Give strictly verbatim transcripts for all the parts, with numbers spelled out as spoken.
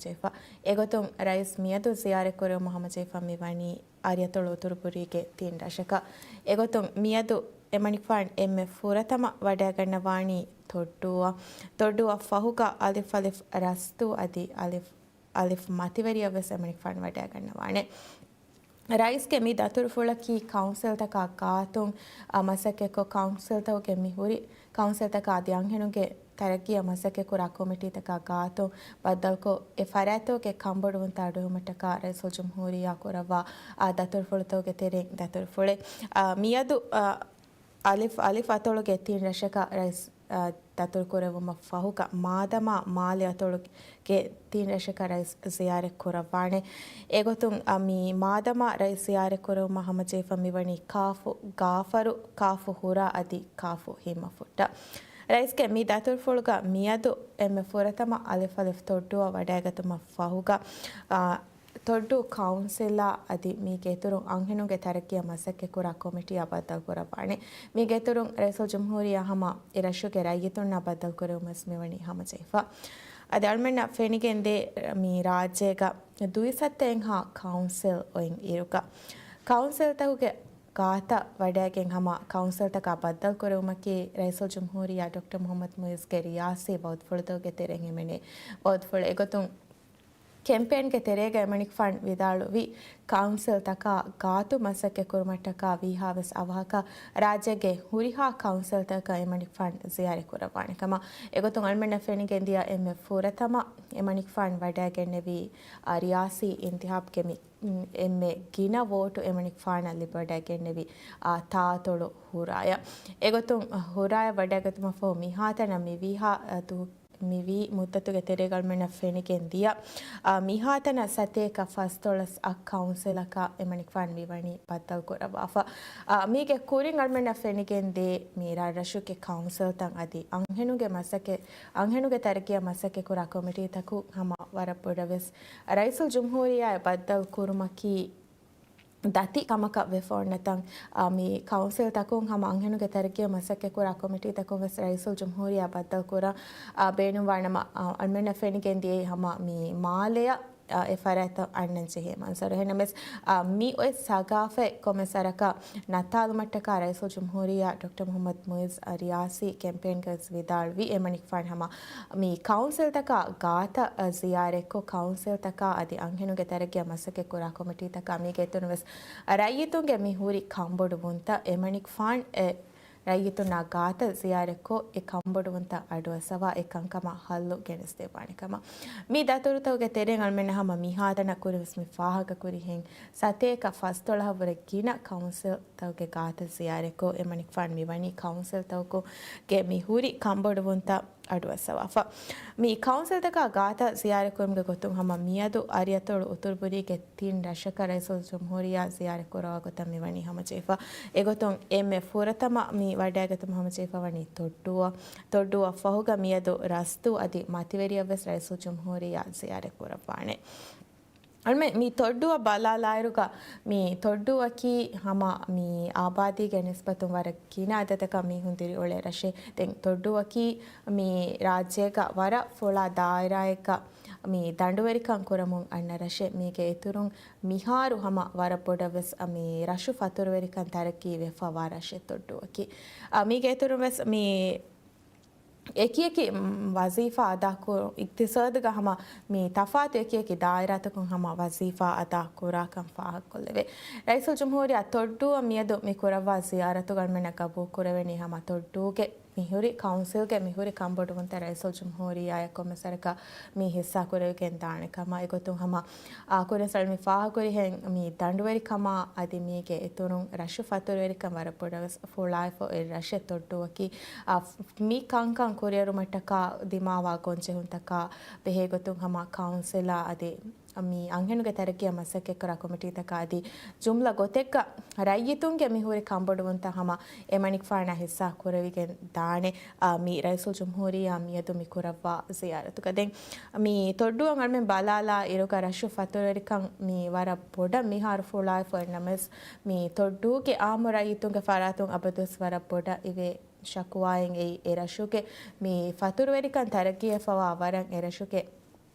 ޖެފަ. އެގޮތުން ރައީސް މިއަދު ޒިޔާރަތްކުރެވުމަށް ހަމަޖެހިފަ މިވަނީ އަރިއަތޮޅު އުތުރުބުރީގެ ތިން ރަށަކަށް. އެގޮތުން މިއަދު އެމަނިކުފާން އެންމެ ފުރަތަމަ ވަޑައިގަންނަވާނީ ތޮއްޑޫއަށް. ތޮއްޑޫއަށް ފަހުގަ އަލިފް އަލިފް ރަސްދޫ އަދި އަލިފް، އަލިފް މަތިވެރިއަށް ވެސް އެމަނިކުފާން ވަޑައިގަންނަވާނެ. ރައީސްގެ މި ދަތުރުފުޅަކީ ކައުންސިލްތަކާ ގާތުން، އަ، މަސައްކަތްކޮށް، ކައުންސިލްތަކުގެ މި ހުރި ކައުންސިލްތަކާ އަދި އަންހެނުންގެ ތަރައްގީއަށް މަސައްކަތްކުރާ ކޮމިޓީތަކާ ގާތުން ބައްދަލުކޮށް، އެ ފަރާތްތަކުގެ ކަންބޮޑުވުންތައް އަޑުއެހުމަށްޓަކާ ރައީސުލްޖުމްހޫރިއްޔާ ކުރައްވާ، އާ، ދަތުރުފުޅުތަކުގެ ތެރެއިން ދަތުރުފުޅެއް. އާ، މިއަދު، އާ، އަލިފް، އަލިފް އަތޮޅުގެ ތިން ރަށަކަށް ރައީސް، އާ، ދަތުރުކުރެއްވުމަށް ފަހުގަ މާދަމާ މާލެ އަތޮޅުގެ ތިން ރަށަކަށް ރައީސް ޒިޔާރަތް ކުރައްވާނެ. އެގޮތުން، އަ، މި މާދަމާ ރައީސް ޒިޔާރަތް ކުރެވުމަށް ހަމަޖެހިފަ މިވަނީ ކާފު ގާފަރު، ކާފު ހުރާ އަދި ކާފު ހިންމަފުއްޓަށް. ރައީސްގެ މި ދަތުރުފުޅުގަ މިއަދު އެންމެ ފުރަތަމަ އަލިފް އަލިފް ތޮއްޑޫއަށް ވަޑައިގަތުމަށް ފަހުގަ، އާ، ތޮއްޑޫ ކައުންސިލާ އަދި މީގެ އިތުރުން އަންހެނުންގެ ތަރައްގީއަށް މަސައްކަތްކުރާ ކޮމިޓީއާ ބައްދަލުކުރައްވާނެ. މީގެ އިތުރުން ރައީސުލްޖުމްހޫރިއްޔާ ހަމަ އެ ރަށުގެ ރައްޔިތުންނާ ބައްދަލުކުރެވުމަށް މިވަނީ ހަމަޖެހިފަ. އަދި އަޅުމެންނަށް ފެނިގެންދޭ، މި ރާއްޖޭގަ ދުއިސައްތައެއްހާ ކައުންސިލް އޮތް އިރުގަ ކައުންސިލްތަކުގެ ގާތަށް ވަޑައިގެން ހަމަ ކައުންސިލްތަކާ ބައްދަލުކުރެވުމަކީ ރައީސުލްޖުމްހޫރިއްޔާ ޑޮކްޓަރ މުހައްމަދު މުއިއްޒުގެ ރިޔާސީ ބައުދުފުޅުތަކުގެ ތެރެއިން ހިމެނޭ ބައުދުފުޅެއް. އެގޮތުން ކެމްޕޭންގެ ތެރޭގަ އެމަނިކުފާން ވިދާޅުވި، ކައުންސިލްތަކާ ގާތު މަސައްކަތްކުރުމަށްޓަކާ ވީހާވެސް އަވަހަކަށް ރާއްޖޭގެ ހުރިހާ ކައުންސިލްތަކަށް އެމަނިކުފާން ޒިޔާރަތް ކުރައްވާނެ ކަމަށް. އެގޮތުން އަޅުމެންނަށް ފެނިގެންދިޔަ އެންމެ ފުރަތަމަ އެމަނިކުފާން ވަޑައިގެންނެވީ، އާ، ރިޔާސީ އިންތިހާބުގެ މި، އެންމެ ގިނަ ވޯޓު އެމަނިކުފާނަށް ލިބިވަޑައިގެންނެވި، އާ، ތާއަތޮޅު ހުރާޔަށް. އެގޮތުން ހުރާޔަށް ވަޑައިގަތުމަށްފަހު މިހާތަނަށް މި ވީހާ، އާ، ދު-، މިވީ މުއްދަތުގެ ތެރޭގަ އަޅުމެންނަށް ފެނިގެން ދިޔަ، އާ، މިހާތަނަށް ސަތޭކަ ފަސްދޮޅަސް އަށް ކައުންސިލަކަށް އެމަނިކުފާން މިވަނީ ބައްދަލުކުރައްވާފަ. އާ، މީގެ ކުރިން އަޅުމެންނަށް ފެނިގެން ދޭ މި ރަށްރަށުގެ ކައުންސިލްތައް އަދި އަންހެނުގެ މަސައްކަތް، އަންހެނުގެ ތަރައްގީއަށް މަސައްކަތްކުރާ ކޮމިޓީތަކު ހަމަ ވަރަށް ބޮޑަށް ވެސް ރައީސުލްޖުމްހޫރިއްޔާއާ ބައްދަލު ކުރުމަކީ ދަތި ކަމަކަށް ވެފަ އޮންނަތަން، އާ، މި ކައުންސިލްތަކުން ހަމަ އަންހެނުގެ ތަރައްގީއަށް މަސައްކަތްކުރާ ކޮމިޓީތަކުން ވެސް ރައީސުލްޖުމްހޫރިއްޔާ ބައްދަލުކުރަން، އާ، ބޭނުންވާނަމަ، އާ، އަޅުމެންނަށް ފެނިގެން ދިޔައީ ހަމަ މި މާލެއަށް، އާ، އެ ފަރާތްތައް އަންނަން ޖެހޭ މަންޒަރު. އެހެންނަމަވެސް، އާ، މި އޮތް ސަގާފަތް ކޮންމެސް ވަރަކަށް ނައްތާލުމަށްޓަކާ ރައީސުލްޖުމްހޫރިއްޔާ ޑޮކްޓަރ މުހައްމަދު މުއިއްޒު ރިޔާސީ ކެމްޕޭންގައި ވިދާޅުވި އެމަނިކުފާން ހަމަ މި ކައުންސިލްތަކާ ގާތަށް ޒިޔާރަތްކޮށް، ކައުންސިލްތަކާ އަދި އަންހެނުންގެ ތަރައްގީއަށް މަސައްކަތްކުރާ ކޮމިޓީތަކާ މީގެ އިތުރުން ވެސް ރައްޔިތުންގެ މި ހުރި ކަންބޮޑުވުންތައް އެމަނިކުފާން އެ ރައްޔިތުންނާ ގާތަށް ޒިޔާރަތްކޮށް، އެ ކަންބޮޑުވުންތައް އަޑުއައްސަވާ އެ ކަންކަމަށް ހައްލު ގެނެސްދެއްވާނެ ކަމަށް. މި ދަތުރުތަކުގެ ތެރެއިން އަޅުމެންނަށް ހަމަ މިހާތަނަށް ކުރިން ވެސް މި ފާހަގަކުރިހެން ސަތޭކަ ފަސްދޮޅަހަށްވުރެ ގިނަ ކައުންސިލް ތަކުގެ ގާތަށް ޒިޔާރަތްކޮށް، އެމަނިކުފާން މިވަނީ ކައުންސިލްތަކުގެ މި ހުރި ކަންބޮޑުވުންތައް އަޑުއައްސަވާފަ. މި ކައުންސިލްތަކާ ގާތަށް ޒިޔާރަތްކުރުމުގެ ގޮތުން ހަމަ މިއަދު އަރިއަތޮޅު އުތުރުބުރީގެ ތިން ރަށަކަށް ރައީސުލްޖުމްހޫރިއްޔާ ޒިޔާރަތް ކުރައްވާ ގޮތަށް މިވަނީ ހަމަޖެހިފަ. އެގޮތުން އެންމެ ފުރަތަމަ މި ވަޑައިގަތުމަށް ހަމަޖެހިފަ ވަނީ ތޮއްޑޫއަށް. ތޮއްޑޫއަށް ފަހުގަ މިއަދު ރަސްދޫ އަދި މަތިވެރިއަށް ވެސް ރައީސުލްޖުމްހޫރިއްޔާ ޒިޔާރަތް ކުރައްވާނެ. އަޅުމެން މި ތޮއްޑޫއަށް ބަލާލާއިރުގަ، މި ތޮއްޑޫއަކީ ހަމަ މި އާބާދީގެ ނިސްބަތުން ވަރަށް ގިނަ އަދަދަކަށް މީހުން ދިރިއުޅޭ ރަށެއް. ދެން ތޮއްޑޫއަކީ މި ރާއްޖޭގަ ވަރަށް ފުޅާ ދާއިރާއެއްގަ މި ދަނޑުވެރިކަން ކުރަމުން އަންނަ ރަށެއް. މީގެ އިތުރުން މިހާރު ހަމަ ވަރަށް ބޮޑަށް ވެސް މި ރަށު ފަތުރުވެރިކަން ތަރައްގީ ވެފަވާ ރަށެއް ތޮއްޑޫއަކީ. އާ، މީގެ އިތުރުން ވެސް މި އެކިއެކި، މް، ވަޒީފާ އަދާކުރު، އިގްތިސާދުގަ ހަމަ މި ތަފާތު އެކިއެކި ދާއިރާތަކުން ހަމަ ވަޒީފާ އަދާ ކުރާކަން ފާހަގަކޮށްލެވޭ. ރައީސުލްޖުމްހޫރިއްޔާ ތޮއްޑޫއަށް މިއަދު މި ކުރައްވާ ޒިޔާރަތުގަ އަޅުމެންނަށް ގަބޫލުކުރެވެނީ ހަމަ ތޮއްޑޫގެ މިހުރި ކައުންސިލްގެ މިހުރި ކަންބޮޑުވުންތައް ރައީސުލްޖުމްހޫރިއްޔާއަށް ކޮންމެސް ވަރަކަށް މި ހިއްސާ ކުރެވިގެން ދާނެ ކަމަށް. އެގޮތުން ހަމަ، އާ، ކުރިން ސަޅި މި ފާހަގަކުރިހެން މި ދަނޑުވެރިކަމާ އަދި މީގެ އިތުރުން ރަށު ފަތުރުވެރިކަން ވަރަށް ބޮޑަށް ވެސް ފުޅާއިފަ އޮތް ރަށެއް ތޮއްޑޫއަކީ، އާ، މި ކަންކަން ކުރިއެރުމަށްޓަކާ ދިމާވާ ގޮންޖެހުންތަކާ ބެހޭގޮތުން ހަމަ ކައުންސިލާ އަދި މި އަންހެނުގެ ތަރައްގީއަށް މަސައްކަތްކުރާ ކޮމިޓީތަކާ އަދި ޖުމްލަ ގޮތެއްގަ ރައްޔިތުންގެ މިހުރި ކަންބޮޑުވުންތައް ހަމަ އެމަނިކުފާނާ ހިއްސާ ކުރެވިގެން ދާނެ، އާ، މި ރައީސުލްޖުމްހޫރިއްޔާ މިއަދު މި ކުރައްވާ ޒިޔާރަތުގަ. ދެން މި ތޮއްޑޫއަށް އަޅުމެން ބަލާލާ އިރުގަ ރަށު ފަތުރުވެރިކަން މި ވަރަށް ބޮޑަށް މިހާރު ފުޅާއިފަ އޮތް ނަމަވެސް، މި ތޮއްޑޫގެ އާއްމު ރައްޔިތުންގެ ފަރާތުން އަބަދުވެސް ވަރަށް ބޮޑަށް އިވޭ ޝަކުވާއެއް އެއީ އެ ރަށުގެ މި ފަތުރުވެރިކަން ތަރައްގީވެފަވާ ވަރަށް އެ ރަށުގެ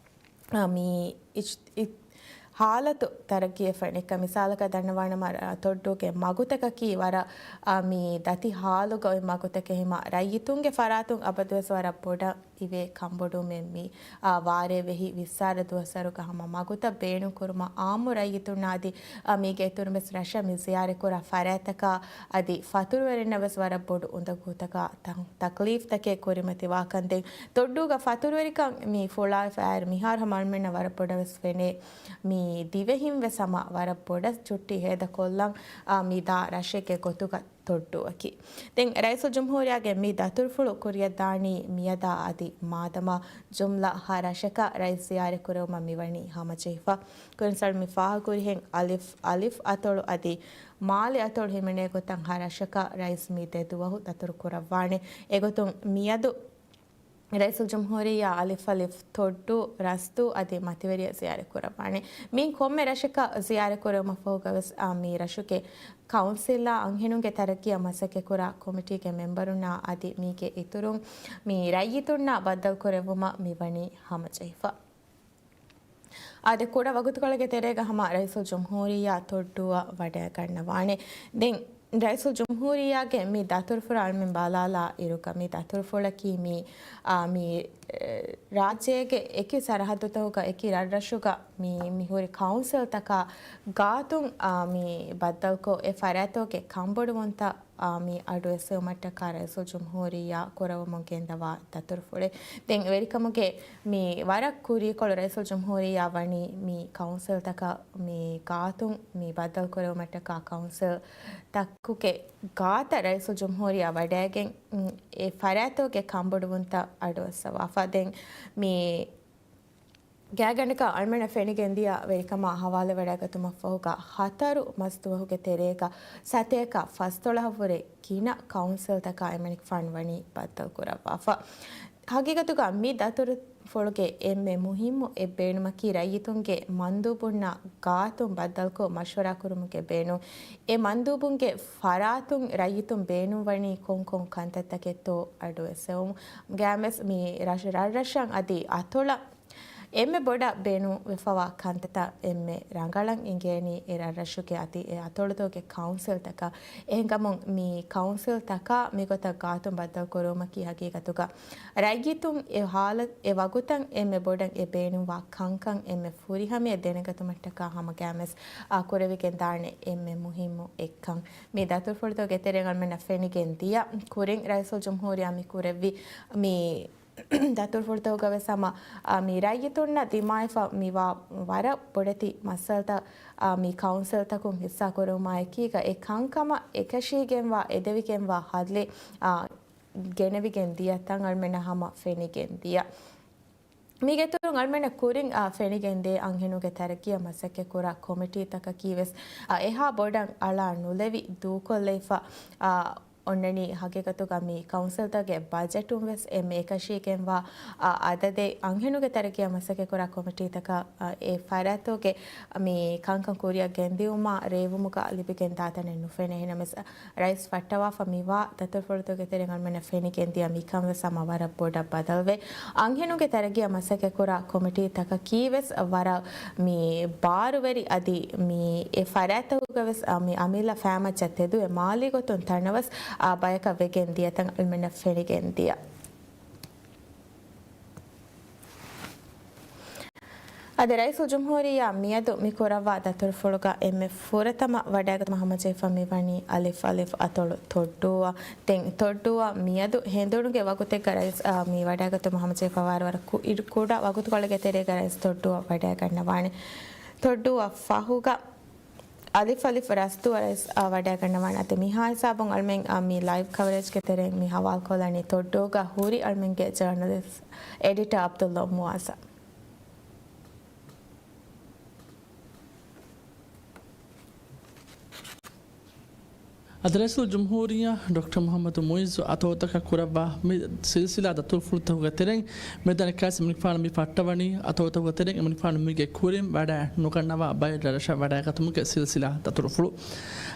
އާ، މި އިޖް-، އި-، ހާލަތު ތަރައްގީއަށް ފެނިއްކަ. މިސާލަކަށް ދަންނަވާނަމަ، ތޮއްޑޫގެ މަގުތަކަކީ ވަރަށް، އާ، މި ދަތި ހާލުގަ އޮތް މަގުތަކެއް. ހަމަ ރައްޔިތުންގެ ފަރާތުން އަބަދުވެސް ވަރަށް ބޮޑަށް އިވޭ ކަންބޮޑުވުމެއް މި، އާ، ވާރޭ ވެހި ވިއްސާރަ ދުވަސްވަރުގަ ހަމަ މަގުތައް ބޭނުން ކުރުމަށް އާއްމު ރައްޔިތުންނާ އަދި، އާ، މީގެ އިތުރުން ވެސް ރަށަށް މި ޒިޔާރަތްކުރާ ފަރާތްތަކާ އަދި ފަތުރުވެރިންނަށް ވެސް ވަރަށް ބޮޑު އުނދަގޫތަކާ ތަ-، ތަކްލީފްތަކެއް ކުރިމަތިވާކަން. ދެން ތޮއްޑޫގަ ފަތުރުވެރިކަން މި ފުޅާވެފަ އައިރު މިހާރު ހަމަ އަޅުމެންނަށް ވަރަށް ބޮޑަށް ވެސް ފެނޭ. މި ދިވެހިން ވެސް ހަމަ ވަރަށް ބޮޑަށް ޗުއްޓީ ހޭދަކޮށްލަން، އާ، މި ދާ ރަށެއްގެ ގޮތުގަ ތޮއްޑޫއަކީ. ދެން ރައީސުލްޖުމްހޫރިއްޔާގެ މި ދަތުރުފުޅު ކުރިއަށްދާނީ މިއަދާ އަދި މާދަމާ ޖުމްލަ ހަ ރަށަކަށް ރައީސް ޒިޔާރަތްކުރެވުމަށް މިވަނީ ހަމަޖެހިފަ. ކުރިން ސަޅު މި ފާހަގަކުރިހެން އަލިފް، އަލިފް އަތޮޅު އަދި މާލެ އަތޮޅު ހިމެނޭ ގޮތަށް ހަ ރަށަކަށް ރައީސް މި ދެ ދުވަހު ދަތުރު ކުރައްވާނެ. އެގޮތުން މިއަދު ރައީސުލްޖުމްހޫރިއްޔާ އަލިފް އަލިފް ތޮއްޑޫ، ރަސްދޫ އަދި މަތިވެރިޔަށް ޒިޔާރަތް ކުރައްވާނެ. މިއިން ކޮންމެ ރަށަކަށް ޒިޔާރަތް ކުރެވުމަށްފަހުގަވެސް، އާ، މި ރަށުގެ ކައުންސިލްއާ އަންހެނުންގެ ތަރައްގީއަށް މަސައްކަތްކުރާ ކޮމިޓީގެ މެމްބަރުންނާ އަދި މީގެ އިތުރުން މި ރައްޔިތުންނާ ބައްދަލުކުރެއްވުމަށް މިވަނީ ހަމަޖެހިފަ. އާދެ، ކުޑަ ވަގުތުކޮޅެއްގެ ތެރޭގަ ހަމަ ރައީސުލްޖުމްހޫރިއްޔާ ތޮއްޑޫއަށް ވަޑައިގަންނަވާނެ. ދެން ރައީސުލްޖުމްހޫރިއްޔާގެ މި ދަތުރުފުޅަށް އަޅުމެން ބަލާލާ އިރުގަ، މި ދަތުރުފުޅަކީ މި، އާ، މި، އެ، ރާއްޖޭގެ އެކި ސަރަހައްދުތަކުގަ އެކި ރަށްރަށުގަ މި، މި ހުރި ކައުންސިލްތަކާ ގާތުން، އާ، މި ބައްދަލުކޮށް، އެ ފަރާތުގެ ކަންބޮޑުވުންތައް އާ، މި އަޑު އެއްސެވުމަށްޓަކާ ރައީސުލްޖުމްހޫރިއްޔާ ކުރައްވަމުން ގެންދަވާ ދަތުރުފުޅެއް. ދެން ވެރިކަމުގެ މި ވަރަށް ކުރީކޮޅު ރައީސުލްޖުމްހޫރިއްޔާ ވަނީ މި ކައުންސިލްތަކަށް މި ގާތުން މި ބައްދަލުކުރެވުމަށްޓަކާ ކައުންސިލްތަކުގެ ގާތަށް ރައީސުލްޖުމްހޫރިއްޔާ ވަޑައިގެން، އެ ފަރާތުގެ ކަންބޮޑުވުންތައް އަޑުއައްސަވާފަ. ދެން މި ގާތްގަނޑަކަށް އަޅުމެންނަށް ފެނިގެންދިޔަ ވެރިކަމާ ހަވާލުވެވަޑައިގަތުމަށްފަހުގަ ހަތަރު މަސްދުވަހުގެ ތެރޭގަ ސަތޭކަ ފަސްދޮޅަހަށްވުރެ ގިނަ ކައުންސިލްތަކާ އެމަނިކުފާނު ވަނީ ބައްދަލުކުރައްވާފަ. ހަގީގަތުގަ މި ދަތުރުފުޅުގެ އެންމެ މުހިއްމު އެއް ބޭނުމަކީ ރައްޔިތުންގެ މަންދޫބުންނާ ގާތުން ބައްދަލުކޮށް މަޝްވަރާކުރުމުގެ ބޭނުން. އެ މަންދޫބުންގެ ފަރާތުން ރައްޔިތުން ބޭނުންވަނީ ކޮންކޮން ކަންތައްތަކެއްތޯ އަޑުއެއްސެވުމުން. ގާމެސް މި ރަށް، ރަށްރަށަށް އަދި އަތޮޅަށް އެންމެ ބޮޑަށް ބޭނުންވެފަވާ ކަންތައްތައް އެންމެ ރަނގަޅަށް އިނގޭނީ އެ ރަށްރަށުގެ އަދި އެ އަތޮޅުތަކުގެ ކައުންސިލްތަކަށް. އެހެންކަމުން މި ކައުންސިލްތަކާ މިގޮތަށް ގާތުން ބައްދަލުކުރުވުމަކީ ހަގީގަތުގަ ރައްޔިތުން އެ ހާލަތް، އެ ވަގުތަށް އެންމެ ބޮޑަށް އެ ބޭނުންވާ ކަންކަން އެންމެ ފުރިހަމަޔަށް ދެނެގަތުމަށްޓަކާ ހަމަ ގާމެސް އާ ކުރެވިގެން ދާނެ އެންމެ މުހިއްމު އެއްކަން. މި ދަތުރުފުޅުތަކުގެ ތެރެއިން އަޅުމެންނަށް ފެނިގެން ދިޔަ، ކުރިން ރައީސުލްޖުމްހޫރިއްޔާ މި ކުރެއްވި މި ދަތުރުފުޅުތަކުގަ ވެސް ހަމަ، އާ، މި ރައްޔިތުންނަށް ދިމާވެފަ މިވާ ވަރަށް ބޮޑެތި މައްސަލަތައް، އާ، މި ކައުންސިލްތަކުން ހިއްސާކުރެވުމާ އެކީގަ އެ ކަންކަމަށް އެކަށީގެންވާ، އެދެވިގެންވާ ހައްލެއް، އާ، ގެނެވިގެން ދިޔަ ތަން އަޅުމެންނަށް ހަމަ ފެނިގެން ދިޔަ. މީގެ އިތުރުން އަޅުމެންނަށް ކުރިން، އާ، ފެނިގެންދޭ އަންހެނުންގެ ތަރައްގީއަށް މަސައްކަތްކުރާ ކޮމިޓީތަކަކީ ވެސް، އާ، އެހާ ބޮޑަށް އަޅާ ނުލެވި ދޫކޮށްލައިފަ، އާ، އޮންނަނީ ހަގީގަތުގަ މި ކައުންސިލްތަކުގެ ބަޖެޓުން ވެސް އެންމެ އެކަށީގެންވާ، އާ، އަދަދެއް އަންހެނުންގެ ތަރައްގީއަށް މަސައްކަތްކުރާ ކޮމިޓީތަކަށް، އާ، އެ ފަރާތުގެ މި ކަންކަން ކުރިއަށް ގެންދިއުމާ ރޭވުމުގަ ލިބިގެން ދާތަނެއް ނުފެނޭ. އެހެނަމެސް ރައީސް ފައްޓަވާފަ މިވާ ދަތުރުފުޅުތަކުގެ ތެރެއިން އަޅުމެންނަށް ފެނިގެން ދިޔަ މިކަން ވެސް ހަމަ ވަރަށް ބޮޑަށް ބަދަލުވޭ. އަންހެނުންގެ ތަރައްގީއަށް މަސައްކަތްކުރާ ކޮމިޓީތަކަކީ ވެސް ވަރަށް މި ބާރުވެރި އަދި މި އެ ފަރާތްތަކުގަ ވެސް، އާ، މި އަމިއްލަ ފައިމައްޗަށް ތެދުވެ މާލީ ގޮތުން ތަނަވަސް، އާ، ބަޔަކަށް ވެގެން ދިޔަތަން އަޅުމެންނަށް ފެނިގެން ދިޔަ. އަދި ރައީސުލްޖުމްހޫރިއްޔާ މިއަދު މި ކުރައްވާ ދަތުރުފުޅުގަ އެންމެ ފުރަތަމަ ވަޑައިގަތުމަށް ހަމަޖެހިފަ މިވަނީ އަލިފް އަލިފް އަތޮޅު ތޮއްޑޫއަށް. ދެން ތޮއްޑޫއަށް މިއަދު ހެނދުނުގެ ވަގުތެއްގަ ރައީސް، އާ، މި ވަޑައިގަތުމަށް ހަމަޖެހިފަ ވާރު ވަރަށް ކު-، އިރު-، ކުޑަ ވަގުތުކޮޅެއްގެ ތެރޭގަ ރައީސް ތޮއްޑޫއަށް ވަޑައިގަންނަވާނެ. ތޮއްޑޫއަށް ފަހުގަ އަލިފް އަލިފް ރަސްދޫއަށް ރައީސް، އާ، ވަޑައިގަންނަވާނެ. އަދި މިހާ ހިސާބުން އަޅުމެން، އާ، މި ލައިވް ކަވަރޭޖްގެ ތެރެއިން މި ހަވާލުކޮށްލަނީ ތޮއްޑޫގަ ހުރި އަޅުމެންގެ ޖަރނަލިސްޓް އެޑިޓަ އަބްދުﷲ މުވާޒަށް. އަދި ރައީސުލްޖުމްހޫރިއްޔާ ޑޮކްޓަރ މުޙައްމަދު މުޢިއްޒު އަތޮޅުތަކަށް ކުރައްވާ މި ސިލްސިލާ ދަތުރުފުޅުތަކުގެ ތެރެއިން މިދަނީ ކަސް އެމަނިކުފާނު މި ފައްޓަވަނީ އަތޮޅުތަކުގެ ތެރެއިން އެމަނިކުފާނު މީގެ ކުރިން ވަޑައި ނުގަންނަވާ ބައެއް ރަށްރަށަށް ވަޑައިގަތުމުގެ ސިލްސިލާ ދަތުރުފުޅު.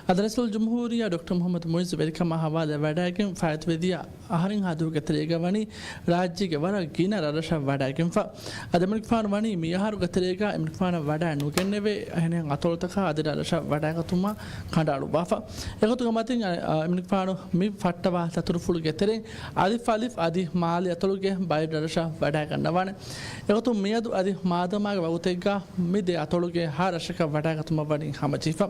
އަދި ރައީސުލްޖުމްހޫރިއްޔާ ޑޮކްޓަރ މުޙައްމަދު މުޢިއްޒު ވެރިކަމާ ހަވާލު ވަޑައިގެން ފާއިތުވެދިޔަ އަހަރެއްހާ ދުވަހުގެ ތެރޭގަ ވަނީ ރާއްޖޭގެ ވަރަށް ގިނަ ރަށްރަށަށް ވަޑައިގެންފަ. އަދި އެމަނިކުފާނު ވަނީ މިއަހަރުގެ ތެރޭގަ އެމަނިކުފާނަށް ވަޑައި ނުގެންނެވޭ އެހެނިހެން އަތޮޅުތަކާ އަދި ރަށްރަށަށް ވަޑައިގަތުމަށް ކަނޑައަޅުއްވާފަ. އެގޮތުގެ މަތިން އަ، އަ، އެމަނިކުފާނު މި ފައްޓަވާ ދަތުރުފުޅުގެ ތެރެއިން އަލިފް އަލިފް އަދި މާލެ އަތޮޅުގެ ބައެއް ރަށްރަށަށް ވަޑައިގަންނަވާނެ. އެގޮތުން މިއަދު އަދި މާދަމާގެ ވަގުތެއްގަ މި ދެ އަތޮޅުގެ ހަ ރަށަކަށް ވަޑައިގަތުމަށް ވަނީ ހަމަޖެހިފަ.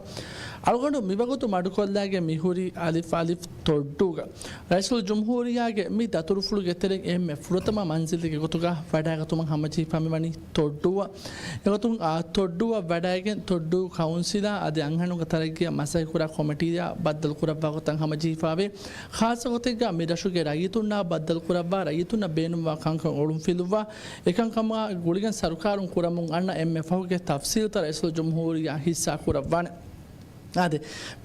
އަޅުގަނޑު މިވަގުތު މަޑުކޮށްލާގެން މިހުރީ އަލިފް އަލިފް ތޮއްޑޫގަ. ރައީސުލްޖުމްހޫރިއްޔާގެ މި ދަތުރުފުޅުގެ ތެރެއިން އެންމެ ފުރަތަމަ މަންޒިލެއްގެ ގޮތުގަ ވަޑައިގަތުމަށް ހަމަޖެހިފަ މިވަނީ ތޮއްޑޫއަށް. އެގޮތުން އާ ތޮއްޑޫއަށް ވަޑައިގެން ތޮއްޑޫ ކައުންސިލާ އަދި އަންހެނުންގެ ތަރައްގީއަށް މަސައްކަތްކުރާ ކޮމިޓީއާ ބައްދަލުކުރައްވާ ގޮތަށް ހަމަޖެހިފައިވޭ. ޚާއްޞަ ގޮތެއްގަ މި ރަށުގެ ރައްޔިތުންނާ ބައްދަލުކުރައްވާ ރައްޔިތުންނަށް ބޭނުންވާ ކަންކަން އޮޅުންފިލުއްވާ އެކަންކަމާ ގުޅިގެން ސަރުކާރުން ކުރަމުން އަންނަ އެންމެ ފަހުގެ ތަފްސީލްތައް ރައީސުލްޖުމްހޫރިއްޔާ ހިއްސާ ކުރައްވާނެ. އާދެ،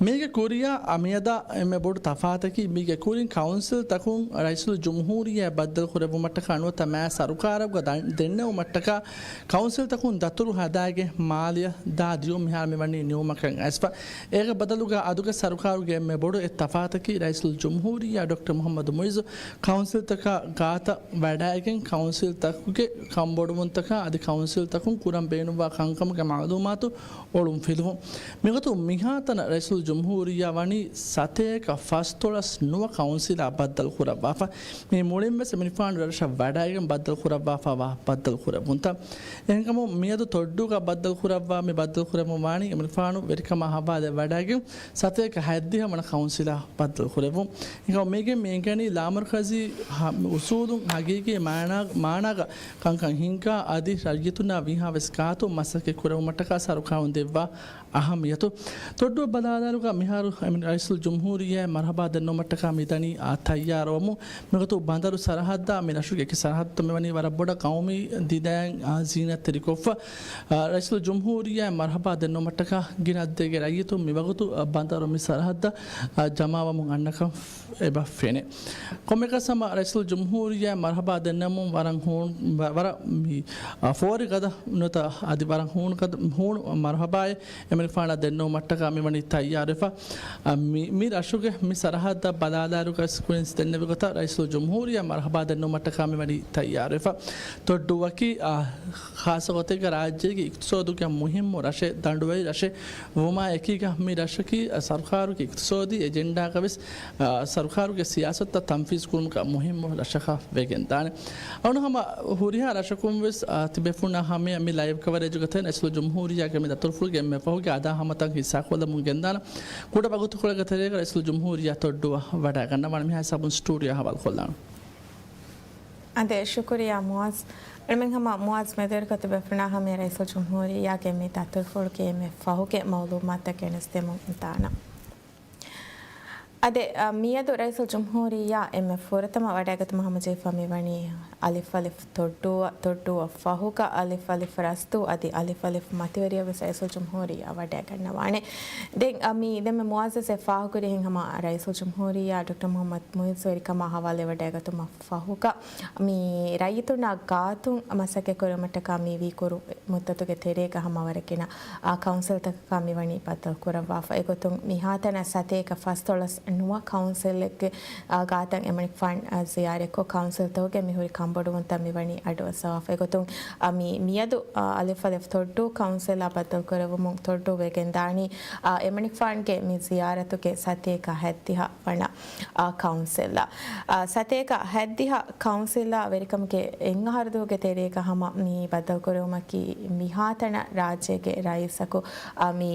މީގެ ކުރިއަށް އަ، މިއަދާ އެންމެ ބޮޑު ތަފާތަކީ، މީގެ ކުރިން ކައުންސިލްތަކުން ރައީސުލްޖުމްހޫރިއްޔާ ބައްދަލުކުރެއްވުމަށްޓަކާ ނުވަތަ މާ ސަރުކާރަށް ދަން-، ދެންނެވުމަށްޓަކާ ކައުންސިލްތަކުން ދަތުރު ހަދާގެން މާލެއަށް ދާ ދިޔުން މިހާރު މިވަނީ ނިމުމަކަށް އައިސްފަ. އޭގެ ބަދަލުގަ އަދުގެ ސަރުކާރުގެ އެންމެ ބޮޑު އެއް ތަފާތަކީ، ރައީސުލްޖުމްހޫރިއްޔާ ޑޮކްޓަރ މުޙައްމަދު މުޢިއްޒު ކައުންސިލްތަކާ ގާތަށް ވަޑައިގެން ކައުންސިލްތަކުގެ ކަންބޮޑުވުންތަކާ އަދި ކައުންސިލްތަކުން ކުރަން ބޭނުންވާ ކަންކަމުގެ މަޢުލޫމާތު އޮޅުން ފިލުވުން. މިގޮތުން މިހާތަނަށް ރައީސުލްޖުމްހޫރިއްޔާ ވަނީ ސަތޭކަ ފަސްދޮޅަސް ނުވަ ކައުންސިލާ ބައްދަލު ކުރައްވާފަ. މި މުޅިންވެސް އެމަނިކުފާނު ރަށަށް ވަޑައިގެން ބައްދަލު ކުރައްވާފައިވާ ބައްދަލު ކުރެއްވުންތައް. އެހެންކަމުން މިއަދު ތޮއްޑޫގަ ބައްދަލު ކުރައްވާ މި ބައްދަލު ކުރެއްވުން ވާނީ އެމަނިކުފާނު ވެރިކަމާ ހަވާލު ވަޑައިގެން ސަތޭކަ ހަތްދިހަ ވަނަ ކައުންސިލާ ބައްދަލު ކުރެއްވުން. އެހެންކަމުން މީގެން މި އެނގެނީ ލާމަރުކަޒީ ހަ-، އުސޫލުން ހަގީގީ މާނާ-، މާނާގަ ކަންކަން ހިންގާ އަދި ރައްޔިތުންނާ ވީހާވެސް ގާތުން މަސައްކަތް ކުރެވުމަށްޓަކާ ސަރުކާރުން ދެއްވާ އަހައްމިޔަތު. ތޮއްޑޫ ބަލާލާއިރުގަ މިހާރު އެމް-، ރައީސުލްޖުމްހޫރިއްޔާ މަރުޙަބާ ދެންނެވުމަށްޓަކާ މި ދަނީ އާ ތައްޔާރުވަމުން. މިގޮތު ބަނދަރު ސަރަހައްދާ މި ރަށުގެ އެކި ސަރަހައްދުތައް މިވަނީ ވަރަށް ބޮޑަށް ޤައުމީ ދިދައިން އާ ޒީނަތްތެރިކޮށްފަ. އާ، ރައީސުލްޖުމްހޫރިއްޔާ މަރުޙަބާ ދެންނެވުމަށްޓަކާ ގިނަ އަދަދެއްގެ ރައްޔިތުން މިވަގުތު އާ ބަނދަރު މި ސަރަހައްދަށް އާ ޖަމާވަމުން އަންނަކަން އެބަ ފެނޭ. ކޮންމެއަކަސް ހަމަ ރައީސުލްޖުމްހޫރިއްޔާ މަރުޙަބާ ދެންނެވުމުން ވަރަށް ހޫނު-، ވަ-، ވަރަށް މި، އާ، ފޯރި ގަދަ ނުވަތަ އަދި ވަރަށް ހޫނު ގަދަ، ހޫނު މަރުޙަބާއެއް އެމަނިކުފާނަށް ދެންނެވުމަށްޓަކާ މިވަނީ ތައްޔާރުވެފަ. އާ، މި، މި ރަށުގެ މި ސަރަހައްދަށް ބަލާލާއިރުގަ ވެސް ކުރިން ދެންނެވި ގޮތަށް ރައީސުލްޖުމްހޫރިއްޔާ މަރުޙަބާ ދެންނެވުމަށްޓަކާ މިވަނީ ތައްޔާރުވެފަ. ތޮއްޑޫއަކީ، އާ، ޚާއްޞަ ގޮތެއްގަ ރާއްޖޭގެ އިޤްތިޞާދުގެ މުހިއްމު ރަށެއް، ދަނޑުވެރި ރަށެއް ވުމާ އެކީގަ މި ރަށަކީ ސަރުކާރުގެ އިޤްތިޞާދީ އެޖެންޑާގަ ވެސް، އާ، ސަރުކާރުގެ ސިޔާސަތުތައް ތަންފީޒު ކުރުމުގަ މުހިއްމު ރަށަކަށް ވެގެންދާނެ. އަޅުގަނޑު ހަމަ ހުރިހާ ރަށަކުން ވެސް، އާ، ތިބޭފުޅުންނާ ހަމަޔަށް މި ލައިވް ކަވަރޭޖުގަ ތެރެއިން ރައީސުލްޖުމްހޫރިއްޔާގެ މި ދަތުރުފުޅުގެ އެންމެ ފަހުގެ އަދާ ހަމަތައް ހިއްސާކޮށްލަމުން ގެންދާނަން. ކުޑަ ވަގުތުކޮޅެއްގެ ތެރޭގަ ރައީސުލްޖުމްހޫރިއްޔާ ތޮއްޑޫއަށް ވަޑައިގަންނަވާނެ. މިހާ ހިސާބުން ސްޓޫޑިއޯއަށް ހަވާލުކޮށްލާނަން. އާދެ، ޝުކުރިއްޔާ މުޢާޒް. އަޅުމެން ހަމަ މުޢާޒް މެދުވެރިކޮށް ތިބޭފުޅުންނާ ހަމަޔަށް ރައީސުލްޖުމްހޫރިއްޔާގެ މި ދަތުރުފުޅުގެ އެންމެ ފަހުގެ މަޢުލޫމާތުތައް ގެނެސްދެމުން ދާނަން. އާދެ، އަ، މިއަދު ރައީސުލްޖުމްހޫރިއްޔާ އެންމެ ފުރަތަމަ ވަޑައިގަތުމަށް ހަމަޖެހިފަ މިވަނީ އަލިފް އަލިފް ތޮއްޑޫއަށް، ތޮއްޑޫއަށް ފަހުގަ އަލިފް އަލިފް ރަސްދޫ އަދި އަލިފް އަލިފް މަތިވެރިއަށް ވެސް ރައީސުލްޖުމްހޫރިއްޔާ ވަޑައިގަންނަވާނެ. ދެން، އަ، މި ދެންމެ މުޢާޒް ވެސް އެ ފާހަގަކުރި ހިން ހަމަ ރައީސުލްޖުމްހޫރިއްޔާ ޑޮކްޓަރ މުޙައްމަދު މުޢިއްޒު ވެރިކަމާ ހަވާލުވެވަޑައިގަތުމަށް ފަހުގަ މި ރައްޔިތުންނާ ގާތުން މަސައްކަތް ކުރުމަށްޓަކާ މި ވީ ކުރު މުއްދަތުގެ ތެރޭގަ ހަމަ ވަރަށް ގިނަ، އާ، ކައުންސިލްތަކަކާ މިވަނީ ބައްދަލު ކުރައްވާފަ. އެގޮތުން މިހާތަނަށް ސަތޭކަ ފަސްދޮޅަސް ނުވަ ކައުންސިލެއްގެ، އާ، ގާތަށް އެމަނިކުފާން، އާ، ޒިޔާރަތްކޮށް ކައުންސިލްތަކުގެ މިހުރި ކަންބޮޑުވުންތައް މިވަނީ އަޑުއައްސަވާފަ. އެގޮތުން، އާ، މި މިއަދު، އާ، އަލިފް އަލިފް ތޮއްޑޫ ކައުންސިލާ ބައްދަލު ކުރެއްވުމުން ތޮއްޑޫ ވެގެންދާނީ، އާ، އެމަނިކުފާންގެ މި ޒިޔާރަތުގެ ސަތޭކަ ހަތްދިހަ ވަނަ، އާ، ކައުންސިލްއަށް. އާ، ސަތޭކަ ހަތްދިހަ ކައުންސިލްއާ ވެރިކަމުގެ އެއްއަހަރު ދުވަހުގެ ތެރޭގަ ހަމަ މި ބައްދަލުކުރެވުމަކީ މިހާތަނަށް ރާއްޖޭގެ ރައީސަކު، އާ، މި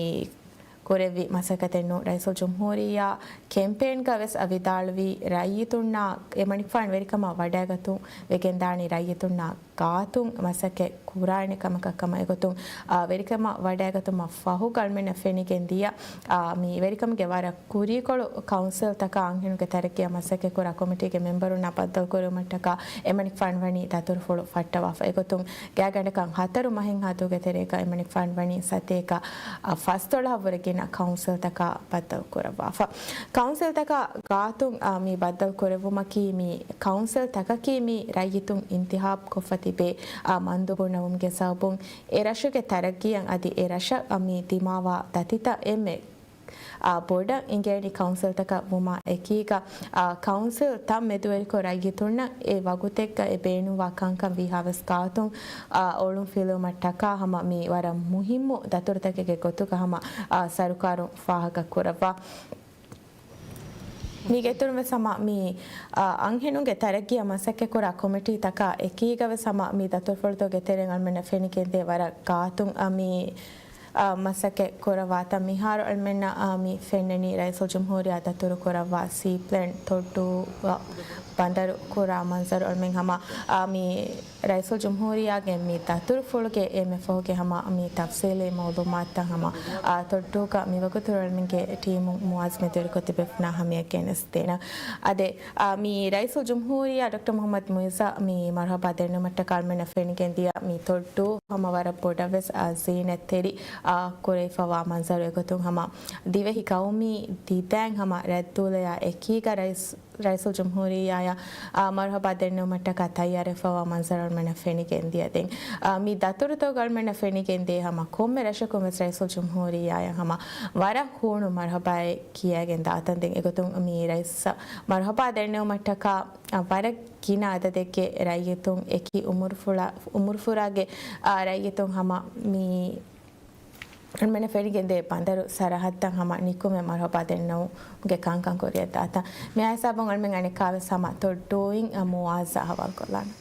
ކުރެއްވި މަސައްކަތެއް ނޫން. ރައީސުލްޖުމްހޫރިއްޔާ ކެމްޕޭންގަ ވެސް ވިދާޅުވީ ރައްޔިތުންނާ އެމަނިކުފާން ވެރިކަމަށް ވަޑައިގަތުން ވެގެންދާނީ ރައްޔިތުންނާ ގާތުން މަސައްކަތް ކުރާނެ ކަމަކަށް ކަމަށް އެގޮތުން، އާ، ވެރިކަމަށް ވަޑައިގަތުމަށް ފަހު އަޅުމެންނަށް ފެނިގެން ދިޔަ، އާ، މި ވެރިކަމުގެ ވަރަށް ކުރީކޮޅު ކައުންސިލްތަކާ އަންހެނުންގެ ތަރައްގީއަށް މަސައްކަތްކުރާ ކޮމިޓީގެ މެމްބަރުންނާ ބައްދަލުކުރެވުމަށްޓަކާ އެމަނިކުފާނު ވަނީ ދަތުރުފުޅު ފައްޓަވާފަ. އެގޮތުން ގާތްގަނޑަކަށް ހަތަރު މަހެއްހާ ދުވަހުގެ ތެރޭގަ އެމަނިކުފާނު ވަނީ ސަތޭކަ، އާ، ފަސްދޮޅަހަށްވުރެ ގިނަ ކައުންސިލްތަކާ ބައްދަލުކުރައްވާފަ. ކައުންސިލްތަކާ ގާތުން، އާ، މި ބައްދަލުކުރެއްވުމަކީ މި ކައުންސިލްތަކަކީ މި ރައްޔިތުން އިންތިހާބުކޮށްފަ ތިބޭ، އާ، މަންދުބު ނަވުމުގެ ސަބަބުން އެ ރަށުގެ ތަރައްގީއަށް އަދި އެ ރަށަށް، އާ، މި ދިމާވާ ދަތިތައް އެންމެ، އާ، ބޮޑަށް އިނގޭނީ ކައުންސިލްތަކަށް ވުމާ އެކީގަ، އާ، ކައުންސިލްތައް މެދުވެރިކޮށް ރައްޔިތުންނަށް އެ ވަގުތެއްގަ އެ ބޭނުންވާ ކަންކަން ވީހާވެސް ގާތުން، އާ، އޮޅުންފިލުވުމަށްޓަކާ ހަމަ މި ވަރަށް މުހިއްމު ދަތުރުތަކެއްގެ ގޮތުގަ ހަމަ، އާ، ސަރުކާރުން ފާހަގަ ކުރައްވާ. މީގެއިތުރުން ވެސް ހަމަ މި، އާ، އަންހެނުންގެ ތަރައްގީއަށް މަސައްކަތްކުރާ ކޮމިޓީތަކާ އެކީގަ ވެސް ހަމަ މި ދަތުރުފުޅުތަކުގެ ތެރެއިން އަޅުމެންނަށް ފެނިގެންދޭ ވަރަށް ގާތުން، އާ، މި، އާ، މަސައްކަތް ކުރައްވާތަން. މިހާރު އަޅުމެންނަށް، އާ، މި ފެންނަނީ ރައީސުލްޖުމްހޫރިއްޔާ ދަތުރު ކުރައްވާ ސީޕްލޭން ތޮއްޑޫއަށް ބަނދަރު ކުރާ މަންޒަރު. އަޅުމެން ހަމަ، އާ، މި ރައީސުލްޖުމްހޫރިއްޔާގެ މި ދަތުރުފުޅުގެ އެންމެ ފަހުގެ ހަމަ މި ތަފްސީލީ މައުލޫމާތުތައް ހަމަ، އާ، ތޮއްޑޫގަ މިވަގުތު އަޅުމެންގެ ޓީމުން މުއާޒް މެދުވެރިކޮށް ތިބެފުނާ ހަމަޔަށް ގެނެސްދޭނަން. އާދެ، އާ، މި ރައީސުލްޖުމްހޫރިއްޔާ ޑޮކްޓަރ މުޙައްމަދު މުޢިއްޒަށް މި މަރުޙަބާ ދެންނެވުމަށްޓަކާ އަޅުމެންނަށް ފެނިގެންދިޔަ މި ތޮއްޑޫ ހަމަ ވަރަށް ބޮޑަށް ވެސް، އާ، ޒީނަތްތެރި، އާ، ކުރެވިފަވާ މަންޒަރު. އެގޮތުން ހަމަ ދިވެހި ގައުމީ ދިދައިން ހަމަ ރައްދުލަޔާ އެކީގަ ރައީސް ރައީސުލްޖުމްހޫރިއްޔާއަށް، އާ، މަރުޙަބާ ދެންނެވުމަށްޓަކާ ތައްޔާރުވެފަވާ މަންޒަރު އަޅުމެންނަށް ފެނިގެންދިޔަ. ދެން، އާ، މި ދަތުރުތަކުގަ އަޅުމެންނަށް ފެނިގެންދޭ ހަމަ ކޮންމެ ރަށަކުން ވެސް ރައީސުލްޖުމްހޫރިއްޔާއަށް ހަމަ ވަރަށް ހޫނު މަރުޙަބާއެއް ކިޔައިގެން ދާތަން. ދެން އެގޮތުން މި ރައީސަށް މަރުޙަބާ ދެންނެވުމަށްޓަކާ، އާ، ވަރަށް ގިނަ އަދަދެއްގެ ރައްޔިތުން އެކި އުމުރުފުޅާ-، އުމުރުފުރާގެ، އާ، ރައްޔިތުން ހަމަ މި އަޅުމެންނަށް ފެނިގެންދޭ ބަނދަރު ސަރަހައްދަށް ހަމަ ނިކުމެ މަރުޙަބާ ދެންނެވުމުގެ ކަންކަން ކުރިއަށްދާތަން. މިއާ ހިސާބުން އަޅުމެން އަނެއްކާވެސް ހަމަ ތޮއްޑޫއިން މުއާޒަށް ހަވާލުކޮށްލާނަން.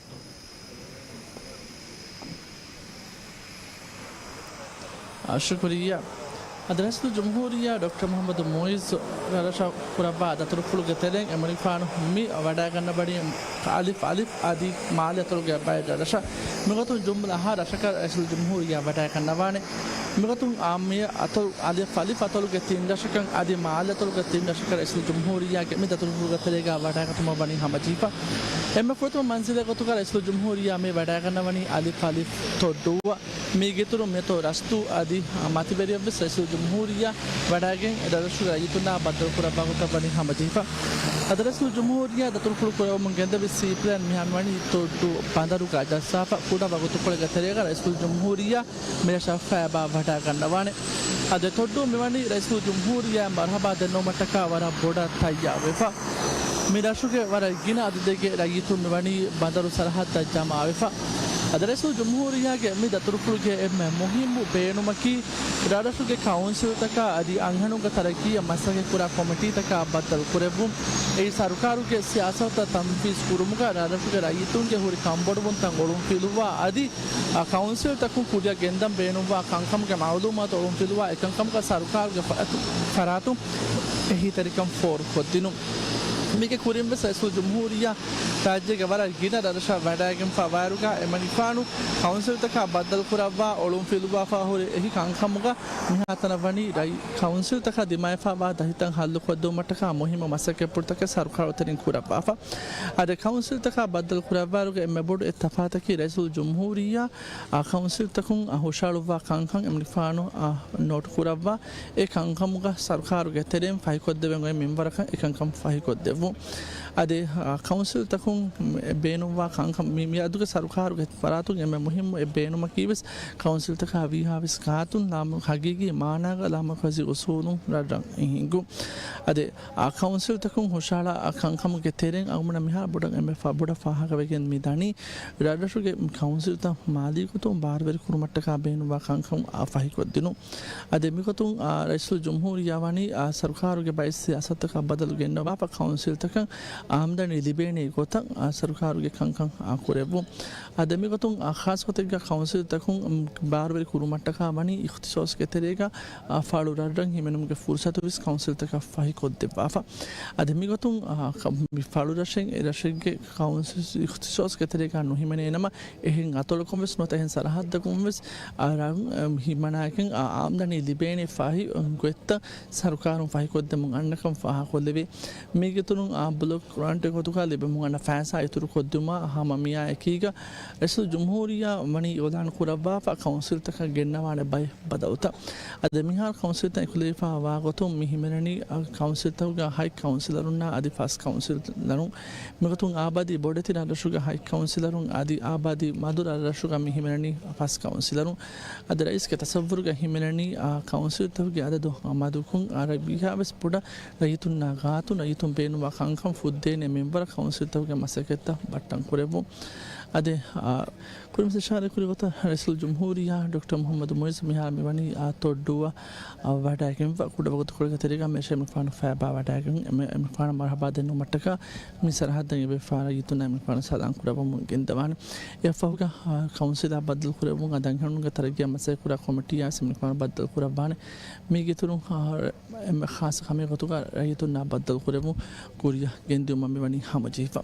އާ، ޝުކުރިއްޔާ. އަދި ރައީސުލްޖުމްހޫރިއްޔާ ޑޮކްޓަރ މުޙައްމަދު މުޢިއްޒު ރަށަށް ކުރައްވާ ދަތުރުފުޅުގެ ތެރެއިން އެމަނިކުފާނު މި ވަޑައިގަންނަވަނީ އަލިފް އަލިފް އަދި މާލެ އަތޮޅުގެ ބައެއް ރަށަށް. މިގޮތުން ޖުމްލަ އަހަރަށަކަށް ރައީސުލްޖުމްހޫރިއްޔާ ވަޑައިގަންނަވާނެ. މިގޮތުން އާއްމު އަތޮޅު އަލިފް އަލިފް އަތޮޅުގެ ތިން ރަށަކަށް އަދި މާލެ އަތޮޅުގެ ތިން ރަށަކަށް ރައީސުލްޖުމްހޫރިއްޔާގެ މި ދަތުރުފުޅުގެ ތެރޭގަ ވަޑައިގަތުމަށް ވަނީ ހަމަޖެހިފަ. އެންމެ ފުރަތަމަ މަންޒިލެއް ގޮތުގަ ރައީސުލްޖުމްހޫރިއްޔާ މި ވަޑައިގަންނަވަނީ އަލިފް އަލިފް ތޮއްޑޫއަށް. މީގެއިތުރުން މިއަތޮޅު ރަސްދޫ އަދި މަތިވެރިއަށްވެސް ރައީސުލްޖުމްހޫރިއްޔާ ވަޑައިގެން ރަށްރަށުގެ ރައްޔިތުންނާ ބައްދަލުކުރައްވާ ގޮތަށް ވަނީ ހަމަޖެހިފަ. އަދި ރައީސުލްޖުމްހޫރިއްޔާ ދަތުރުފުޅު ކުރެވެމުން ގެންދެވި ސީޕްލޭން މިހާރު ވަނީ ތޮއްޑޫ ބަނދަރުގަ ޖައްސާފަ. ކުޑަ ވަގުތުކޮޅެއްގެ ތެރޭގަ ރައީސުލްޖުމްހޫރިއްޔާ މިރަށަށް ފައިބާ ވަޑައިގަންނަވާނެ. އަދި ތޮއްޑޫ މިވަނީ ރައީސުލްޖުމްހޫރިއްޔާ މަރުޙަބާ ދެންނެވުމަށްޓަކާ ވަރަށް ބޮޑަށް ތައްޔާރުވެފަ. މި ރަށުގެ ވަރަށް ގިނަ އަދަދެއްގެ ރައްޔިތުން މިވަނީ ބަނދަރު ސަރަހައްދަށް ޖަމާވެފަ. އަދި ރައީސުލްޖުމްހޫރިއްޔާގެ މި ދަތުރުފުޅުގެ އެންމެ މުހިއްމު ބޭނުމަކީ، ރަށްރަށުގެ ކައުންސިލްތަކާ އަދި އަންހެނުންގެ ތަރައްގީއަށް މަސައްކަތްކުރާ ކޮމިޓީތަކާ ބައްދަލު ކުރެއްވުން. އެއީ ސަރުކާރުގެ ސިޔާސަތުތައް ތަންފީޒު ކުރުމުގަ ރަށްރަށުގެ ރައްޔިތުންގެ ހުރި ކަންބޮޑުވުންތައް އޮޅުންފިލުއްވާ އަދި އާ، ކައުންސިލްތަކުން ކުރިއަށް ގެންދަން ބޭނުންވާ ކަންކަމުގެ މައުލޫމާތު އޮޅުންފިލުވާ އެކަންކަމުގަ ސަރުކާރުގެ ފަ-، ފަރާތުން އެހީތެރިކަން ފޯރުކޮށްދިނުން. މީގެ ކުރިން ވެސް ރައީސުލްޖުމްހޫރިއްޔާ ރާއްޖޭގެ ވަރަށް ގިނަ ރަށްރަށަށް ވަޑައިގެންފަ ވާއިރުގަ އެމަނިކުފާނު ކައުންސިލްތަކާ ބައްދަލުކުރައްވާ އޮޅުންފިލުވާފަ ހުރި އެހި ކަންކަމުގަ މިހާތަނަށް ވަނީ ރައީ-، ކައުންސިލްތަކާ ދިމާވެފަވާ ދަތިތައް ހައްލުކޮށްދެވުމަށްޓަކާ މުހިއްމު މަސައްކަތްޕުޅުތަކެއް ސަރުކާރު ތެރެއިން ކުރައްވާފަ. އަދި ކައުންސިލްތަކާ ބައްދަލު ކުރައްވާއިރުގެ އެންމެ ބޮޑު އެއް ތަފާތަކީ ރައީސުލްޖުމްހޫރިއްޔާ އާ، ކައުންސިލްތަކުން ހުށަހަޅުއްވާ ކަންކަން އެމަނިކުފާނު، އާ، ނޯޓު ކުރައްވާ، އެ ކަންކަމުގަ ސަރުކާރުގެ ތެރެއިން ފަހިކޮށްދެވެން އޮތް މިންވަރަކަށް އެކަންކަން ފަހިކޮށްދެއްވުން. އަދި، އާ، ކައުންސިލްތަކުން ބޭނުންވާ ކަންކަން މި-، މިއަދުގެ ސަރުކާރުގެ ފަރާތުން އެންމެ މުހިއްމު އެއް ބޭނުމަކީ ވެސް ކައުންސިލްތަކާ ވީހާވެސް ގާތުން ލާމަ-، ހަގީގީ މާނާގަ ލާމަރުކަޒީ އުސޫލުން ރަށްރަށް ހިންގުން. އަދި، އާ، ކައުންސިލްތަކުން ހުށަހަޅާ ކަންކަމުގެ ތެރެއިން އަޅުގަނޑަށް މިހާރު ބޮޑަށް އެންމެ ފަ-، ބޮޑަށް ފާހަގަވެގެން މި ދަނީ، ރަށްރަށުގެ ކައުންސިލްތައް މާލީ ގޮތުން ބާރުވެރި ކުރުމަށްޓަކާ ބޭނުންވާ ކަންކަން، އާ، ފަހިކޮށްދިނުން. އަދި މިގޮތުން، އާ، ރައީސުލްޖުމްހޫރިއްޔާ ވަނީ، އާ، ސަރުކާރުގެ ބައެއް ސިޔާސަތުތަކާ ބަދަލު ގެންނަވާފަ ކައުންސިލް ކައުންސިލްތަކަށް އާމްދަނީ ލިބޭނެ ގޮތަށް، އާ، ސަރުކާރުގެ ކަންކަން، އާ، ކުރެއްވުން. އާ، ދެން މިގޮތުން، އާ، ޚާއްޞަ ގޮތެއްގަ ކައުންސިލްތަކުން، އުން، ބާރުވެރި ކުރުމަށްޓަކާ ވަނީ އިޚްތިޞާޞްގެ ތެރޭގަ، އާ، ފަޅު ރަށްރަށް ހިމެނުމުގެ ފުރުޞަތު ވެސް ކައުންސިލްތަކަށް ފަހިކޮށްދެއްވާފަ. އާ، ދެން މިގޮތުން، އާ، ކަ-، މި ފަޅު ރަށެއް އެ ރަށެއްގެ ކައުންސިލް އިޚްތިޞާޞްގެ ތެރޭގަ ނުހިމެނޭ ނަމަ، އެހެން އަތޮޅަކުން ވެސް ނުވަތަ އެހެން ސަރަހައްދަކުން ވެސް، އާ، ރަށް، އަ، ހިމަނާކިން، އާ، އާމްދަނީ ލިބޭނެ ފަހި، އަ، ގޮތްތައް ސަރުކާރުން ފަހިކޮށްދެމުން އަންނަކަން ފާހަގަކޮށްލެވޭ. މީގެ އިތުރުން، އާ، ބްލޮކް ގްރާންޓެއް ގޮތުގަ ލިބެމުން އަންނަ ފައިސާ އިތުރުކޮށްދިނުމާ ހަމަ މިއާ އެކީގަ ރައީސުލްޖުމްހޫރިއްޔާ ވަނީ އިޢުލާން ކުރައްވާފަ ކައުންސިލްތަކަށް ގެންނަވާނެ ބައެއް ބަދަލުތައް. އަދި މިހާރު ކައުންސިލްތައް އެކުލެވިފައިވާ ގޮތުން މި ހިމެނެނީ، އަ، ކައުންސިލްތަކުގަ ހަތް ކައުންސިލަރުންނާ އަދި ފަސް ކައުންސިލަރުން. މިގޮތުން އާބާދީ ބޮޑެތި ރަށްރަށުގެ ހަތް ކައުންސިލަރުން އަދި އާބާދީ މަދު ރަށްރަށުގަ މި ހިމެނެނީ ފަސް ކައުންސިލަރުން. އަދި ރައީސްގެ ތަޞައްވުރުގަ ހިމެނެނީ، އާ، ކައުންސިލްތަކުގެ އަދަދު މަދުކޮށް، އާ، ރައީސާ ވެސް ބޮޑަށް ރައްޔިތުންނާ ގާތުން ރައްޔިތުން ބޭނުންވާ ކަންކަން ފުއްދޭނެ މިންވަރަށް ކައުންސިލްތަކުގެ މަސައްކަތްތައް ބައްޓަން ކުރެއްވުން. އަދި، އާ، ކުރިން އިޝާރާތް ކުރި ގޮތަށް ރައީސުލްޖުމްހޫރިއްޔާ ޑޮކްޓަރ މުޙައްމަދު މުޢިއްޒު މިހާރު މިވަނީ، އާ، ތޮއްޑޫއަށް، އާ، ވަޑައިގެންފަ ކުޑަވަގުތުކޮޅުގެ ތެރޭގަ މިރަށަށް އެމަނިކުފާނު ފައިބާ ވަޑައިގެން އެމަ-، އެމަނިކުފާނަށް މަރުޙަބާ ދެންނެވުމަށްޓަކާ މި ސަރަހައްދަށް އެބޭފާ ރައްޔިތުންނާ އެމަނިކުފާނު ސަލާން ކުރައްވަމުން ގެންދަވާނެ. އެއަށްފަހުގަ، އާ، ކައުންސިލާ ބައްދަލު ކުރެއްވުން އަދި އަންހެނުންގެ ތަރައްގީއާ މަސައްކަތް ކުރާ ކޮމިޓީއާ ވެސް އެމަނިކުފާނު ބައްދަލު ކުރައްވާނެ. މީގެ އިތުރުން، އާ، އެންމެ ޚާއްޞަ ކަމެއް ގޮތުގަ ރައްޔިތުންނާ ބައްދަލު ކުރެއްވުން ކުރިއަށް ގެންދިއުމަށް މިވަނީ ހަމަޖެހިފަ.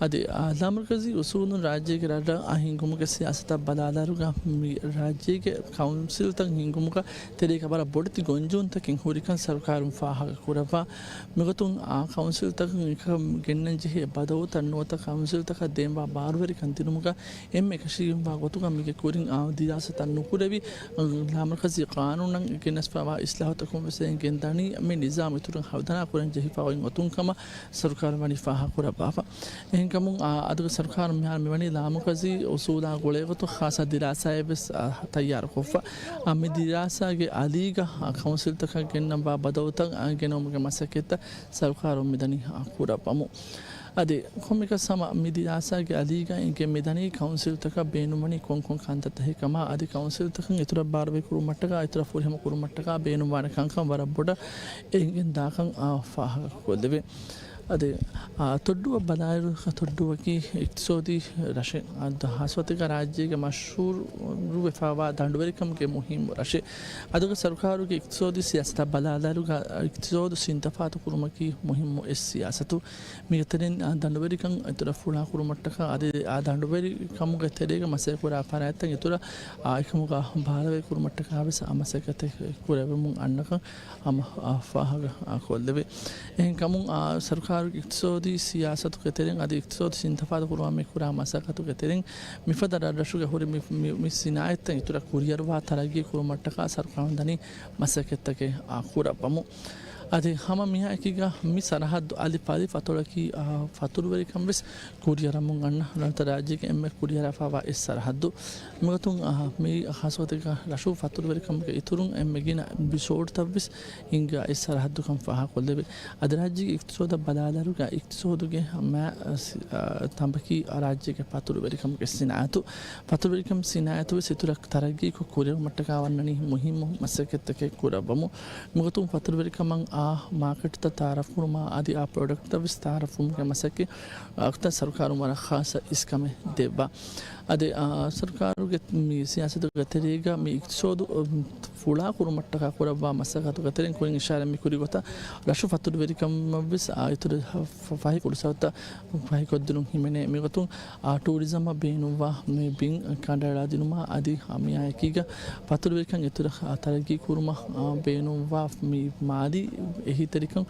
އަދި، އާ، ލާމަރުކަޒީ އުސޫލުން ރާއްޖޭގެ ރަށްރަށް އާ ހިންގުމުގެ ސިޔާސަތަށް ބަލާލާއިރުގަ މި ރާއްޖޭގެ ކައުންސިލްތައް ހިންގުމުގަ ތެރޭގަ ވަރަށް ބޮޑެތި ގޮންޖެހުންތަކެއް ހުރިކަން ސަރުކާރުން ފާހަގަ ކުރައްވާ. މިގޮތުން އާ ކައުންސިލްތަކުން އެކަން ގެންނަން ޖެހޭ ބަދަލުތައް ނުވަތަ ކައުންސިލްތަކަށް ދޭންވާ ބާރުވެރިކަން ދިނުމުގަ އެންމެ އެކަށީގެންވާ ގޮތުގަ މީގެ ކުރިން އާ ދިރާސާތައް ނުކުރެވި، އާ، ލާމަރުކަޒީ ޤާނޫނަށް ގެނެސްފައިވާ އިސްލާހުތަކުން ވެސް އެނގެން ދަނީ މި ނިޒާމް އިތުރަށް ހަރުދަނާ ކުރަން ޖެހިފައި އޮތް ގޮތުން ކަމަށް ސަރުކާރުން ވަނީ ފާހަގަ ކުރައްވާފަ. އެހެންކަމުން، އާ، އަދުގެ ސަރުކާރުން މިހާރު މިވަނީ ލާމަރުކަޒީ އުސޫލާ ގުޅޭގޮތުން ޚާއްޞަ ދިރާސާއެއް ވެސް، އާ، ތައްޔާރުކޮށްފަ. އާ، މި ދިރާސާގެ އަލީގަ، އާ، ކައުންސިލްތަކަށް ގެންނަންވާ ބަދަލުތައް، އާ، ގެނައުމުގެ މަސައްކަތްތައް ސަރުކާރުން މިދަނީ، އާ، ކުރައްވަމުން. އަދި ކޮންމެއަކަސް ހަމަ މި ދިރާސާގެ އަލީގަ އެނގެން މިދަނީ ކައުންސިލްތަކަށް ބޭނުންވަނީ ކޮންކޮން ކަންތައްތަކެއް ކަމަށް އަދި ކައުންސިލްތަކުން އިތުރަށް ބާރުވެރި ކުރުމަށްޓަކާ އިތުރަށް ފުރިހަމަ ކުރުމަށްޓަކާ ބޭނުންވާނެ ކަންކަން ވަރަށް ބޮޑަށް އެނގެން ދާކަން، އާ، ފާހަގަކޮށްލެވޭ. އަދި، އާ، ތޮއްޑޫއަށް ބަލާއިރު، ތޮއްޑޫއަކީ އިޤްތިޞާދީ ރަށެއް. އާ، ޚާއްޞަ ގޮތެއްގަ ރާއްޖޭގެ މަޝްހޫރުވެފައިވާ ދަނޑުވެރިކަމުގެ މުހިއްމު ރަށެއް. އަދުގެ ސަރުކާރުގެ އިޤްތިޞާދީ ސިޔާސަތަށް ބަލާލާއިރުގަ އިޤްތިޞާދު ސިންތަފާތު ކުރުމަކީ މުހިއްމު އެއް ސިޔާސަތު. މީގެ ތެރެއިން، އާ، ދަނޑުވެރިކަން އިތުރަށް ފުޅާ ކުރުމަށްޓަކާ އަދި އާ ދަނޑުވެރިކަމުގެ ތެރޭގަ މަސައްކަތް ކުރާ ފަރާތްތައް އިތުރަށް، އާ، އެކަމުގަ ބާރުވެރި ކުރުމަށްޓަކާ ވެސް އާ މަސައްކަތެއް ކުރެވެމުން އަންނަކަން ހަމަ، އާ، ފާހަގަ، އާ، ކޮށްލެވޭ. އެހެންކަމުން، އާ، ސަރުކާރުގެ އިޤްތިޞާދީ ސިޔާސަތުގެ ތެރެއިން އަދި އިޤްތިޞާދު ސިންތަފާތު ކުރުމަށް މި ކުރާ މަސައްކަތުގެ ތެރެއިން މިފަދަ ރަށްރަށުގެ ހުރި މި، މި، މި ސިނާއަތްތައް އިތުރަށް ކުރިއަރުވާ ތަރައްގީ ކުރުމަށްޓަކާ ސަރުކާރުން ދަނީ މަސައްކަތްތަކެއް، އާ، ކުރައްވަމުން. އަދި ހަމަ މިއާއެކީގަ މި ސަރަހައްދު އަލިފް އަލިފް އަތޮޅަކީ، އާ، ފަތުރުވެރިކަން ވެސް ކުރިއަރަމުން އަންނަ ނުވަތަ ރާއްޖޭގެ އެންމެ ކުރިއަރާފައިވާ އެއް ސަރަހައްދު. މިގޮތުން، އާ، މި ޚާއްޞަ ގޮތެއްގަ ރަށު ފަތުރުވެރިކަމުގެ އިތުރުން އެންމެ ގިނަ ރިސޯޓްތައް ވެސް ހިންގާ އެއް ސަރަހައްދުކަން ފާހަގަކޮށްލެވޭ. އަދި ރާއްޖޭގެ އިޤްތިޞާދަށް ބަލާލާއިރުގަ އިޤްތިޞާދުގެ މާ، އާ، ސި-، އާ، ތަނބަކީ ރާއްޖޭގެ ފަތުރުވެރިކަމުގެ ސިނާއަތު. ފަތުރުވެރިކަމުގެ ސިނާއަތު ވެސް އިތުރަށް ތަރައްގީކޮށް ކުރެވުމަށްޓަކާ ވަންނަނީ މުހިއްމު މަސައްކަތްތަކެއް ކުރައްވަމުން. މިގޮތުން ފަތުރުވެރިކަމަށް އާ މާކެޓްތައް ތައާރަފް ކުރުމާ އަދި އާ ޕްރޮޑަކްޓްތައް ވެސް ތައާރަފް ކުރުމުގެ މަސައްކަތް އަކުތައް ސަރުކާރުން ވަރަށް ޚާއްޞަ އިސްކަމެއް ދެއްވާ. އަދި، އާ، ސަރުކާރުގެ މި ސިޔާސަތުގެ ތެރޭގަ މި އިޤްތިޞާދު، އު، ފުޅާ ކުރުމަށްޓަކާ ކުރައްވާ މަސައްކަތުގެ ތެރެއިން ކުރިން އިޝާރާތް މި ކުރި ގޮތަށް ރަށު ފަތުރުވެރިކަމަށް ވެސް، އާ، އިތުރަށް ފަ-، ފަހި ފުރުސަތުތައް ފަހިކޮށްދިނުން ހިމެނޭ. މިގޮތުން، އާ، ޓޫރިޒަމަށް ބޭނުންވާ މި ބިން ކަނޑައަޅާދިނުމާ އަދި މިއާއެކީގަ ފަތުރުވެރިކަން އިތުރަށް، އާ، ތަރައްގީ ކުރުމަށް، އާ، ބޭނުންވާ މި މާލީ އެހީތެރިކަން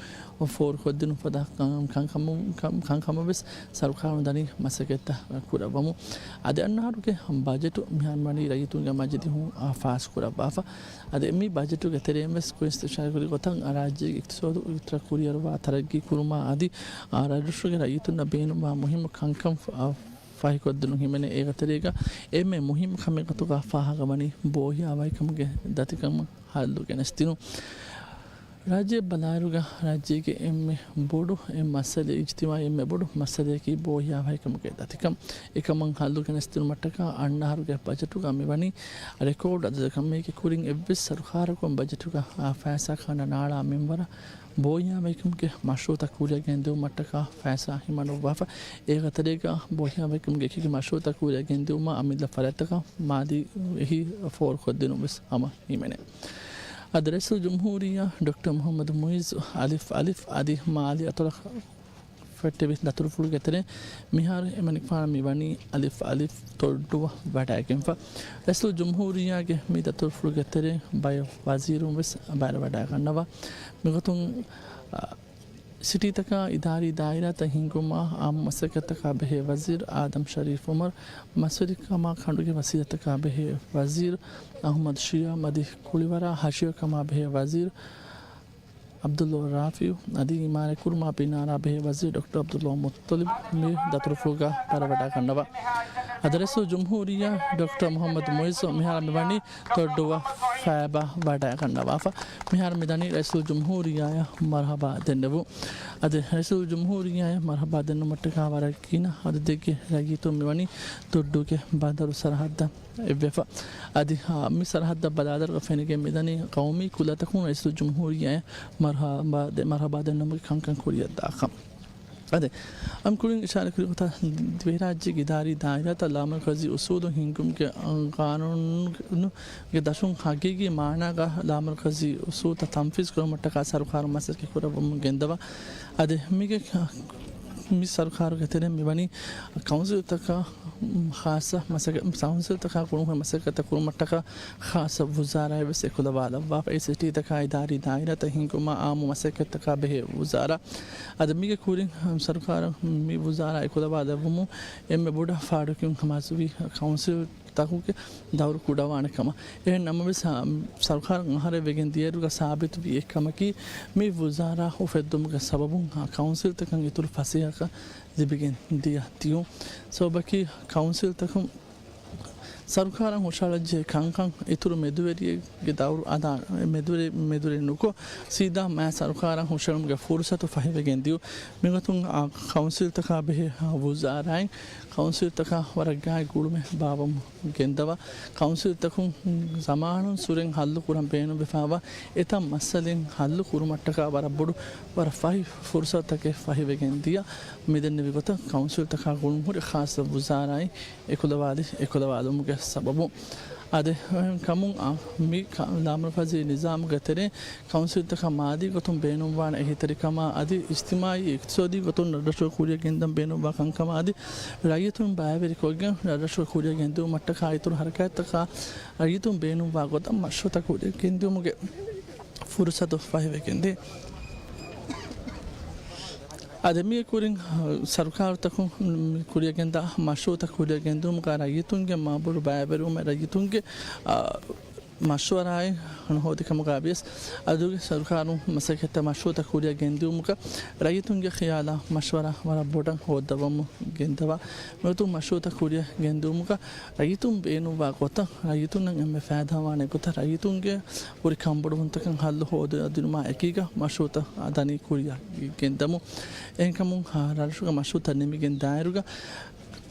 ފޯރުކޮށްދިނުން ފަދަ ކަން-، ކަންކަމު-، ކަން-، ކަންކަމަށް ވެސް ސަރުކާރުން ދަނީ މަސައްކަތްތައް ކުރައްވަމުން. އަދި އަންނަ އަހަރުގެ ބަޖެޓު މިހާރު ވަނީ ރައްޔިތުންގެ މަޖިލީހުން، އާ، ފާސް ކުރައްވާފަ. އަދި މި ބަޖެޓުގެ ތެރެއިން ވެސް ކުރިން އިޝާރާތް ކުރި ގޮތަށް ރާއްޖޭގެ އިޤްތިޞާދު އިތުރަށް ކުރިއަރުވާ ތަރައްގީ ކުރުމާ އަދި، އާ، ރަށްރަށުގެ ރައްޔިތުންނަށް ބޭނުންވާ މުހިއްމު ކަންކަން ފ-، އާ، ފަހިކޮށްދިނުން ހިމެނޭ. އޭގެ ތެރޭގަ އެންމެ މުހިއްމު ކަމެއް ގޮތުގަ ފާހަގަވަނީ ބޯހިޔާވަހިކަމުގެ ދަތިކަން ހައްލު ގެނެސްދިނުން. ރާއްޖެ ބަލާއިރުގަ ރާއްޖޭގެ އެންމެ ބޮޑު އެއް މައްސަލައެއް، އިޖްތިމާޢީ އެންމެ ބޮޑު މައްސަލައަކީ ބޯހިޔާވަހިކަމުގެ ދަތިކަން. އެކަމަށް ހައްލު ގެނެސްދިނުމަށްޓަކާ އަންނަ އަހަރުގެ ބަޖެޓުގަ މިވަނީ ރެކޯޑް އަދަދަކަށް. މީގެ ކުރިން އެއްވެސް ސަރުކާރަކުން ބަޖެޓުގަ އާ ފައިސާ ކަނޑަ ނާޅާ މިންވަރަށް ބޯހިޔާވަހިކަމުގެ މަޝްރޫޢުތައް ކުރިއަށް ގެންދިއުމަށްޓަކާ ފައިސާ ހިމަނުއްވާފަ. އޭގެ ތެރޭގަ ބޯހިޔާވަހިކަމުގެ އެކި މަޝްރޫޢުތައް ކުރިއަށް ގެންދިއުމަށް އަމިއްލަ ފަރާތްތަކަށް މާލީ އެހީ ފޯރުކޮށްދިނުން ވެސް ހަމަ ހިމެނޭ. އަދި ރައީސުލްޖުމްހޫރިއްޔާ ޑޮކްޓަރ މުޙައްމަދު މުޢިއްޒު އަލިފް އަލިފް އަދި މާލީ އަތޮޅަށް ފެއްޓެވި ދަތުރުފުޅުގެ ތެރެއިން މިހާރު އެމަނިކުފާނަށް މިވަނީ އަލިފް އަލިފް ތޮއްޑުވަ ވަޑައިގެންފަ. ރައީސުލްޖުމްހޫރިއްޔާގެ މި ދަތުރުފުޅުގެ ތެރެއިން ބައެއް ވަޒީރުން ވެސް ބައިވެވަޑައިގަންނަވާ. މިގޮތުން، އަ، ސިޓީތަކާ އިދާރީ ދާއިރާތައް ހިންގުމާ، އާއްމު މަސައްކަތްތަކާ ބެހޭ ވަޒީރު އާދަމް ޝަރީފް އުމަރު، މަސްވެރިކަމާ ކަނޑުގެ ވަސީލަތްތަކާ ބެހޭ ވަޒީރު އަޙްމަދު ޝިޔާ، މަދި ކުޅިވަރާ ހަށިވެރިކަމާ ބެހޭ ވަޒީރު ޢަބްދުﷲ ރާފިޢު އަދި އިމާރާތްކުރުމާ ބިނާރާ ބެހޭ ވަޒީރު ޑޮކްޓަރ ޢަބްދުﷲ މުއްޠަލިބު މި ދަތުރުފުޅުގަ ބައިވެވަޑައިގަންނަވާ. އަދި ރައީސުލްޖުމްހޫރިއްޔާ ޑޮކްޓަރ މުޙައްމަދު މުޢިއްޒު މިހާރު މިވަނީ ތޮއްޑުވަ ފައިބަ ވަޑައިގަންނަވާފަ. މިހާރު މިދަނީ ރައީސުލްޖުމްހޫރިއްޔާއަށް މަރުޙަބާ ދެންނެވުން. އަދި ރައީސުލްޖުމްހޫރިއްޔާއަށް މަރުޙަބާ ދެންނުމަށްޓަކާ ވަރަށް ގިނަ އަދަދެއްގެ ރައްޔިތުން މިވަނީ ތޮއްޑޫގެ ބަނދަރު ސަރަހައްދަށް އެއްވެފަ. އަދި، އާ، މި ސަރަހައްދަށް ބަލާލައިރު ފެނިގެން މިދަނީ ޤައުމީ ކުލަތަކުން ރައީސުލްޖުމްހޫރިއްޔާއަށް މަރުޙަބާ ދެ-، މަރުޙަބާ ދެންނުމުގެ ކަންކަން ކުރިއަށްދާކަން. އަދި، އަމް ކުރިން އިޝާރާތް ކުރި ގޮތަށް، ދިވެހިރާއްޖޭގެ އިދާރީ ދާއިރާތައް ލާމަރުކަޒީ އުސޫލު ހިންގުމުގެ ޤާނޫނުގެ ދަށުން ހަގީގީ މާނާގަ ލާމަރުކަޒީ އުސޫލުތައް ތަންފީޒު ކުރުމަށްޓަކާ ސަރުކާރުން މަސައްކަތް ކުރައްވަމުން ގެންދަވާ. އަދި މީގެ މި ސަރުކާރުގެ ތެރެއިން މިވަނީ ކައުންސިލްތަކަށް ޚާއްޞަ މަސައްކަ-، ކައުންސިލްތަކާ ގުޅުންހުރި މަސައްކަތްތައް ކުރުމަށްޓަކާ ޚާއްޞަ ވުޒާރާއެއް ވެސް އެކުލަވާލައްވާފަ. އެ ސިޓީތަކާ އިދާރީ ދާއިރާތައް ހިންގުމާ އާއްމު މަސައްކަތްތަކާ ބެހޭ ވުޒާރާ. އަދި މީގެ ކުރިން ސަރުކާރަށް މި ވުޒާރާ އެކުލަވާލެއްވުމުން އެންމެ ބޮޑަށް ފާޑުކިޔުން ހަމަ ހައްސަވީ ކައުންސިލް ތަކުގެ ދައުރު ކުޑަވާނެ ކަމަށް. އެހެން ނަމަވެސް، އާ، ސަރުކާރަށް އަހަރެއް ވެގެން ދިޔައިރުގަ ސާބިތުވި އެއްކަމަކީ، މި ވުޒާރާ އުފެއްދުމުގެ ސަބަބުން، އާ، ކައުންސިލްތަކަށް އިތުރު ފަސޭހަކަން ލިބިގެން ދިޔަ ދިޔުން. ސަބަބަކީ، ކައުންސިލްތަކުން ސަރުކާރަށް ހުށަހަޅަންޖެހޭ ކަންކަން އިތުރު މެދުވެރިއެއްގެ ދައުރު އަދާ، މެދުވެރި، މެދުވެރި ނުކޮށް، ސީދާ މާ ސަރުކާރަށް ހުށަހެޅުމުގެ ފުރުސަތު ފަހިވެގެން ދިޔުން. މިގޮތުން، އާ، ކައުންސިލްތަކާ ބެހޭ، އާ، ވުޒާރާއިން ކައުންސިލްތަކާ ވަރަށް ގާތް ގުޅުމެއް ބާއްވަމުން ގެންދަވާ. ކައުންސިލްތަކުން ޒަމާނުން ސުރެން ހައްލު ކުރަން ބޭނުންވެފައިވާ އެތައް މައްސަލައިން ހައްލު ކުރުމަށްޓަކާ ވަރަށް ބޮޑު، ވަރަށް ފަހި ފުރުސަތުތަކެއް ފަހިވެގެން ދިޔަ. މިދެންނެވި ގޮތަށް ކައުންސިލްތަކާ ގުޅުންހުރި ޚާއްޞަ ވުޒާރާއިން އެކުލަވާލި، އެކުލަވާލުމުގެ ސަބަބުން. އަދި އެހެން ކަމުން، އާ، މި ކަ-، ލާމަރުކަޒީ ނިޒާމުގެ ތެރެއިން ކައުންސިލްތަކަށް މާލީ ގޮތުން ބޭނުންވާނެ އެހީތެރިކަމާ އަދި އިޖްތިމާޢީ އިޤްތިޞާދީ ގޮތުން ރަށްރަށުގަ ކުރިއަށް ގެންދަން ބޭނުންވާ ކަންކަމާ އަދި ރައްޔިތުން ބައިވެރިކޮށްގެން ރަށްރަށުގަ ކުރިއަށް ގެންދިއުމަށްޓަކާ އިތުރު ހަރަކާތްތަކާ ރައްޔިތުން ބޭނުންވާ ގޮތަށް މަޝްރޫޢުތައް ކުރިއަށް ގެންދިއުމުގެ ފުރުޞަތު ފަހިވެގެންދޭ. އަދި މީގެ ކުރިން ސަރުކާރުތަކުން ކުރިއަށް ގެންދާ މަޝްރޫޢުތައް ކުރިއަށް ގެންދިއުމުގަ ރައްޔިތުންގެ މާބޮޑު ބައިވެރިވުމެއް ރައްޔިތުންގެ، އާ، މަޝްވަރާއެއް ނުހޯދި ކަމުގަ ވިޔަސް، އަދި ސަރުކާރުން މަސައްކަތްތައް މަޝްރޫޢުތައް ކުރިއަށް ގެންދިއުމުގަ ރައްޔިތުންގެ ޚިޔާލާ މަޝްވަރާ ވަރަށް ބޮޑަށް ހޯއްދަވަމުން ގެންދަވާ. މިގޮތުން މަޝްރޫޢުތައް ކުރިއަށް ގެންދިއުމުގަ ރައްޔިތުން ބޭނުންވާ ގޮތަށް ރައްޔިތުންނަށް އެންމެ ފައިދާވާނެ ގޮތަށް ރައްޔިތުންގެ ހުރި ކަންބޮޑުވުންތަކަށް ހައްލު ހޯދައިދިނުމާ އެކީގަ މަޝްރޫޢުތައް ދަނީ ކުރިއަށް ގެންދަމުން. އެހެންކަމުން ރަށުގެ މަޝްރޫޢުތައް ނިމިގެން ދާއިރުގަ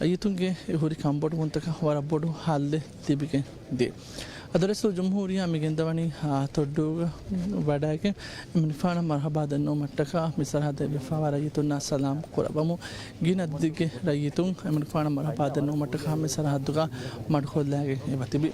ރައްޔިތުންގެ ހުރި ކަންބޮޑުވުންތަކަށް ވަރަށް ބޮޑު ހައްލެއް ލިބިގެން ދޭ. އަދި ރައީސުލްޖުމްހޫރިއްޔާ މި ގެންދަވަނީ، އާ، ތޮއްޑޫގަ ވަޑައިގެން އެމަނިކުފާނަށް މަރުޙަބާ ދެންނެވުމަށްޓަކާ މި ސަރަހައްދަށް އެބަފާވާ ރައްޔިތުންނާ ސަލާމް ކުރައްވަމުން. ގިނަ އަދަދެއްގެ ރައްޔިތުން އެމަނިކުފާނަށް މަރުޙަބާ ދެންނެވުމަށްޓަކާ މި ސަރަހައްދުގަ މަޑުކޮށްލައިގެން އެބަތިބި.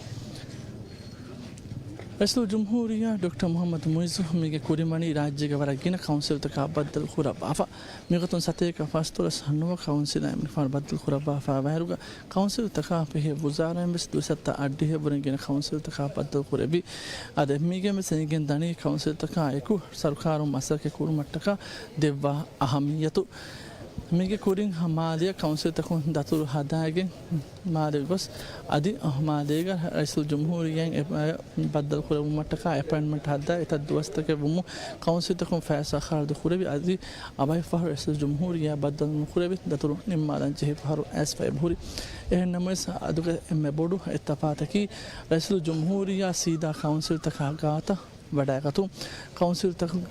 ރައީސުލްޖުމްހޫރިއްޔާ ޑޮކްޓަރ މުޙައްމަދު މުޢިއްޒު މީގެ ކުރިން ވަނީ ރާއްޖޭގެ ވަރަށް ގިނަ ކައުންސިލްތަކާ ބައްދަލު ކުރައްވާފަ. މިގޮތުން ސަތޭކަ ފަންސާސް ދުވަސް ނުވަ ކައުންސިލާ އެމަނިކުފާނު ބައްދަލު ކުރައްވާފައިވާއިރުގަ، ކައުންސިލްތަކާ ބެހޭ ވުޒާރާއިން ވެސް ދުއިސައްތަ އަށްޑިހައަށްވުރެ ގިނަ ކައުންސިލްތަކާ ބައްދަލު ކުރެއްވި. އަދި މީގެން ވެސް އެނގިގެން ދަނީ ކައުންސިލްތަކާ އެކު ސަރުކާރުން މަސައްކަތް ކުރުމަށްޓަކާ ދެއްވާ އަހައްމިއްޔަތު. މީގެ ކުރިން މާލެއަށް ކައުންސިލްތަކުން ދަތުރު ހަދާގެން މާލެ ގޮސް، އަދި މާލޭގަ ރައީސުލްޖުމްހޫރިއްޔާއިން އެ-، އެ-، ބައްދަލު ކުރެއްވުމަށްޓަކާ އެޕޮއިންޓްމަންޓް ހައްދާ އެތައް ދުވަސްތަކެއް ވުމުން ކައުންސިލްތަކުން ފައިސާ ޚަރަދު ކުރެވި، އަދި އަވަހަށްފަހު ރައީސުލްޖުމްހޫރިއްޔާ ބައްދަލު ނުކުރެވި ދަތުރު ނިންމާލަން ޖެހި ފަހަރު އައިސްފަ އެބަހުރި. އެހެން ނަމަވެސް، އަދުގެ އެންމެ ބޮޑު އެއް ތަފާތަކީ، ރައީސުލްޖުމްހޫރިއްޔާ ސީދާ ކައުންސިލްތަކާ ގާތަށް ވަޑައިގަތުން. ކައުންސިލްތަކަށް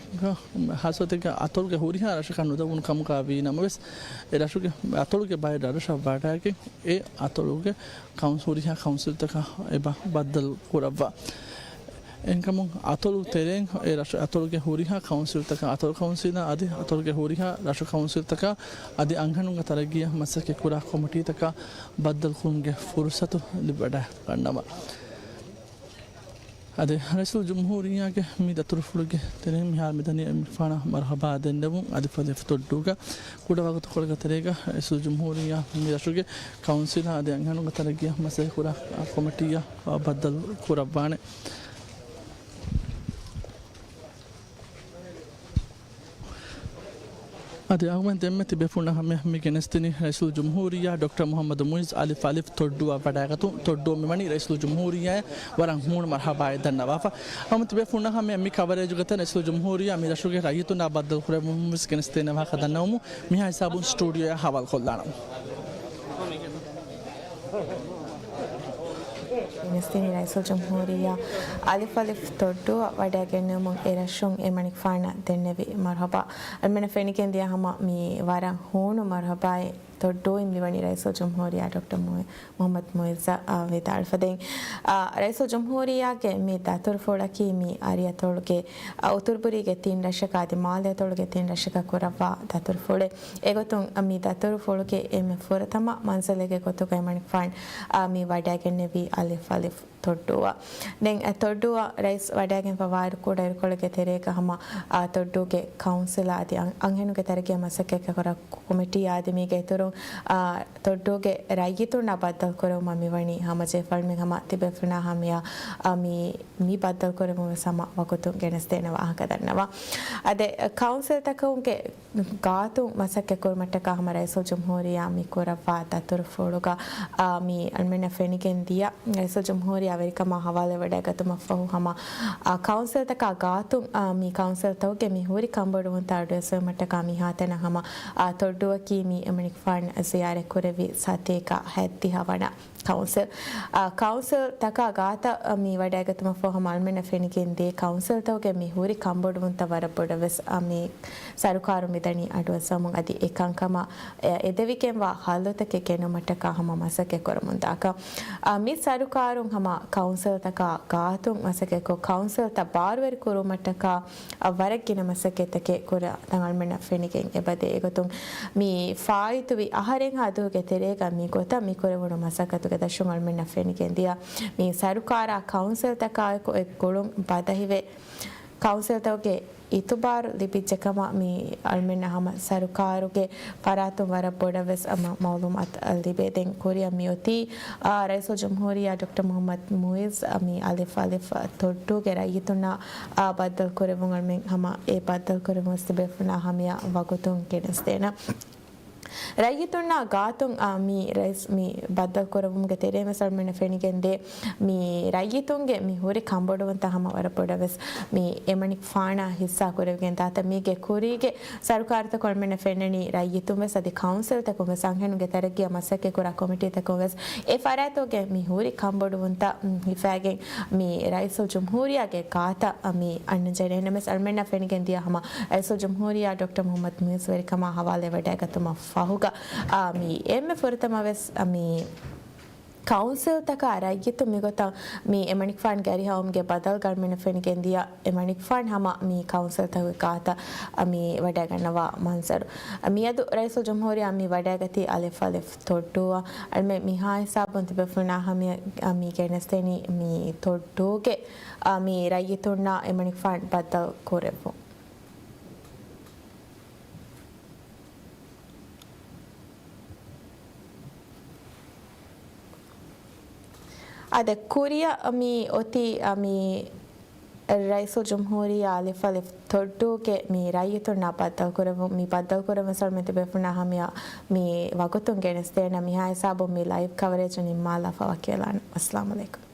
ހާއްސަ ގޮތެއްގަ އަތޮޅުގެ ހުރިހާ ރަށަކަށް ނުދެވުނު ކަމުގަ ވީ ނަމަވެސް، އެ ރަށުގެ އަތޮޅުގެ ބައެއް ރަށްރަށަށް ވަޑައިގެން އެ އަތޮޅުގެ ކައުން-، ހުރިހާ ކައުންސިލްތަކަށް އެބަ ބައްދަލު ކުރައްވާ. އެހެންކަމުން އަތޮޅު ތެރެއިން އެ ރަށު އަތޮޅުގެ ހުރިހާ ކައުންސިލްތަކަށް، އަތޮޅު ކައުންސިލާ އަދި އަތޮޅުގެ ހުރިހާ ރަށު ކައުންސިލްތަކާ އަދި އަންހެނުންގެ ތަރައްގީއަށް މަސައްކަތްކުރާ ކޮމިޓީތަކާ ބައްދަލުކުރުމުގެ ފުރުސަތު ލިބިވަޑައިގަންނަވާ. އަދި ރައީސުލް ޖުމްހޫރިއްޔާގެ މި ދަތުރުފުޅުގެ ތެރެއިން މިހާރު މިދަނީ އެމަނިކުފާނަށް މަރުހަބާ ދެންނެވުން. އަލިފް އަލިފް ތޮއްޑޫގަ ކުޑަ ވަގުތުކޮޅެއްގެ ތެރޭގަ ރައީސުލް ޖުމްހޫރިއްޔާ މި ރަށުގެ ކައުންސިލާ އަދި އަންހެނުންގެ ތަރައްގީއަށް މަސައްކަތްކުރާ ކޮމިޓީއަށް ބައްދަލު ކުރައްވާނެ. އަދި އަޅުގަނޑު ދެންމެ ތިބޭފުޅުންނާ ހަމަޔަށް މި ގެނެސްދިނީ ރައީސުލް ޖުމްހޫރިއްޔާ ޑޮކްޓަރ މުހައްމަދު މުއިއްޒު އަލިފް އަލިފް ތޮއްޑޫއަށް ވަޑައިގަތުން. ތޮއްޑޫ މިވަނީ ރައީސުލް ޖުމްހޫރިއްޔާއަށް ވަރަށް ހޫނު މަރުހަބާއެއް ދަންނަވާފަ. ހަމަ ތިބޭފުޅުންނާ ހަމަޔަށް މި ކަވަރޭޖުގެ ތެރެއިން ރައީސުލް ޖުމްހޫރިއްޔާ މި ރަށުގެ ރައްޔިތުންނާ ބައްދަލު ކުރެއްވުމުން ވެސް ގެނެސްދޭނެ ވާހަކަ ދަންނަވަމުން މިހާ ހިސާބުން ސްޓޫޑިއޯއަށް ހަވާލުކޮށްލާނަން. ގެނެސްދިނީ ރައީސުލް ޖުމްހޫރިއްޔާ އަލިފް އަލިފް ތޮއްޑޫއަށް ވަޑައިގެންނެވުމުން އެ ރަށުން އެމަނިކުފާނަށް ދެންނެވި މަރުހަބާ. އަޅުމެންނަށް ފެނިގެން ދިޔަ ހަމަ މި ވަރަށް ހޫނު މަރުހަބާއެއް ތޮއްޑޫއިން މިވަނީ ރައީސުލް ޖުމްހޫރިއްޔާ ޑޮކްޓަރ މުއި-، މުހައްމަދު މުއިއްޒަށް، އާ، ވިދާޅުވި ފަދައިން. އާ، ރައީސުލް ޖުމްހޫރިއްޔާގެ މި ދަތުރުފުޅަކީ މި އަރިއަތޮޅުގެ، އާ، އުތުރުބުރީގެ ތިން ރަށަކަށް އަދި މާލެ އަތޮޅުގެ ތިން ރަށަކަށް ކުރައްވާ ދަތުރުފުޅެއް. އެގޮތުން މި ދަތުރުފުޅުގެ އެންމެ ފުރަތަމަ މަންޒިލެއްގެ ގޮތުގައި އެމަނިކުފާން، އާ، މި ވަޑައިގެންނެވީ އަލިފް އަލިފް ތޮއްޑޫއަށް. ދެން އެ ތޮއްޑޫއަށް ރައީސް ވަޑައިގެންފަ ވާއިރު ކުޑައިރުކޮޅެއްގެ ތެރޭގަ ހަމަ، އާ، ތޮއްޑޫގެ ކައުންސިލާ އަދި އަން-، އަންހެނުންގެ ތަރައްގީއަށް މަސައްކަތްކުރާ ކޮމިޓީ އާދެ މީގެ އިތުރުން، އާ، ތޮއްޑޫގެ ރައްޔިތުންނާ ބައްދަލުކުރެވުމަށް މިވަނީ ހަމަޖެހިފައި އަޅުމެން ހަމަ ތިބޭފުޅުންނާ ހަމަޔަށް، އާ، މި، މި ބައްދަލުކުރެވުން ވެސް ހަމަ ވަގުތުން ގެނެސްދޭނެ ވާހަކަ ދަންނަވާ. އަދި ކައުންސިލްތަކުންގެ ގާތުން މަސައްކަތް ކުރުމަށްޓަކާ ހަމަ ރައީސުލް ޖުމްހޫރިއްޔާ މި ކުރައްވާ ދަތުރުފުޅުގަ، އާ، މި އަޅުމެންނަށް ފެނިގެން ދިޔަ ރައީސުލް ޖުމްހޫރިއްޔާ ވެރިކަމާ ހަވާލުވެވަޑައިގަތުމަށްފަހު ހަމަ، އާ، ކައުންސިލްތަކާ ގާތުން، އާ، މި ކައުންސިލްތަކުގެ މި ހުރި ކަންބޮޑުވުންތައް އަޑުއެއްސެވުމަށްޓަކާ މިހާތަނަށް ހަމަ، އާ، ތޮއްޑޫއަކީ މި އެމަނިކުފާން ޒިޔާރަތް ކުރެއްވި ސަތޭކަ ހަތްދިހަ ވަނަ ކައުންސިލް. އާ، ކައުންސިލްތަކާ ގާތަށް، އާ، މި ވަޑައިގަތުމަށްފަހު ހަމަ އަޅުމެންނަށް ފެނިގެން ދޭ ކައުންސިލްތަކުގެ މި ހުރި ކަންބޮޑުވުންތައް ވަރަށް ބޮޑަށް ވެސް، އާ، މި ސަރުކާރު މިދަނީ އަޑުއައްސަމުން އަދި އެކަންކަމަށް އެ-، އެދެވިގެންވާ ހައްލުތަކެއް ގެނުމަށްޓަކާ ހަމަ މަސައްކަތް ކުރަމުންދާކަށް. އާ، މި ސަރުކާރުން ހަމަ ކައުންސިލްތަކާ ގާތުން މަސައްކަތްކޮށް، ކައުންސިލްތައް ބާރުވެރި ކުރުމަށްޓަކާ އަށް ވަރަށް ގިނަ މަސައްކަތްތަކެއް ކުރާ ތަން އަޅުމެންނަށް ފެނިގެން އެބަދޭ. އެގޮތުން މި ފާއިތުވި އަހަރެއްހާ ދުވަހުގެ ތެރޭގަ މި ގޮތަށް މި ކުރެވުނު މަސައްކަތުގެ ދަށުން އަޅުމެންނަށް ފެނިގެން ދިޔަ މި ސަރުކާރާ ކައުންސިލްތަކާއެކު އެއް ގުޅުން ބަދަހިވެ، ކައުންސިލްތަކުގެ އިތުބާރު ލިބިއްޖެ ކަމަށް މި އަޅުމެންނަށް ހަމަ ސަރުކާރުގެ ފަރާތުން ވަރަށް ބޮޑަށް ވެސް ހަމަ މައުލޫމާތު ލިބޭ. ދެން ކުރިއަށް މިއޮތީ، އާ، ރައީސުލް ޖުމްހޫރިއްޔާ ޑޮކްޓަރ މުހައްމަދު މުއިއްޒު، އާ، މި އަލިފް އަލިފް ތޮއްޑޫގެ ރައްޔިތުންނާ، އާ، ބައްދަލު ކުރެވުން އަޅުމެން ހަމަ އެ ބައްދަލު ކުރެވުން ވެސް ތިބޭފުޅުންނާ ހަމަޔަށް ވަގުތުން ގެނެސްދޭނަން. ރައްޔިތުންނާ ގާތުން، އާ، މި ރައީސް މި ބައްދަލު ކުރެވުމުގެ ތެރޭ ވެސް އަޅުމެންނަށް ފެނިގެންދޭ، މި ރައްޔިތުންގެ މި ހުރި ކަންބޮޑުވުންތައް ހަމަ ވަރަށް ބޮޑަށް ވެސް މި އެމަނިކުފާނާ ހިއްސާ ކުރެވިގެން ދާތަ. މީގެ ކުރީގެ ސަރުކާރުތަކުން އަޅުމެންނަށް ފެންނަނީ ރައްޔިތުން ވެސް އަދި ކައުންސިލްތަކުން ވެސް އަންހެނުންގެ ތަރައްގީއަށް މަސައްކަތް ކުރާ ކޮމިޓީތަކުން ވެސް އެ ފަރާތުގެ މި ހުރި ކަންބޮޑުވުންތައް، މް، ހިފައިގެން މި ރައީސުލް ޖުމްހޫރިއްޔާގެ ގާތަށް މި އަންނަން ޖެހޭނެ ވެސް އަޅުމެންނަށް ފެނިގެން ދިޔަ ހަމަ ރައީސުލް ޖުމްހޫރިއްޔާ ޑޮކްޓަރ މުހައްމަދު މުއިއްޒު ވެރިކަމާ ހަވާލުވެވަޑައިގަތުމަށް ފަހުގަ، އާ، މި އެންމެ ފުރަތަމަ ވެސް، އާ، މި ކައުންސިލްތަކާ ރައްޔިތުން މިގޮތަށް މި އެމަނިކުފާނުގެ އަރިހައުމުގެ ބަދަލުގަ އަޅުމެންނަށް ފެނިގެން ދިޔަ އެމަނިކުފާނު ހަމަ މި ކައުންސިލްތަކުގެ ގާތަށް، އާ، މި ވަޑައިގަންނަވާ މަންޒަރު. އާ، މިއަދު ރައީސުލް ޖުމްހޫރިއްޔާ މި ވަޑައިގަތީ އަލިފް އަލިފް ތޮއްޑޫއަށް. އަޅުމެން މިހާ ހިސާބުން ތިބޭފުޅުންނާ ހަމަޔަށް، އާ، މި ގެނެސްދެނީ މި ތޮއްޑޫގެ، އާ، މި ރައްޔިތުންނާ އެމަނިކުފާނު ބައްދަލު ކުރެއްވުން. އާދެ، ކުރިއަށް މި އޮތީ، އާ، މި ރައީސުލް ޖުމްހޫރިއްޔާ އަލިފް އަލިފް ތޮއްޑޫގެ މި ރައްޔިތުންނާ ބައްދަލު ކުރެވުން، މި ބައްދަލު ކުރެވުން ވެސް އަޅުމެން ތިބޭފުޅުންނާ ހަމަޔަށް މި ވަގުތުން ގެނެސްދޭނަން. މިހާ ހިސާބުން މި ލައިވް ކަވަރޭޖު ނިންމާލާފަ ވަކިވެލާނަން. އައްސަލާމު ޢަލައިކުމް.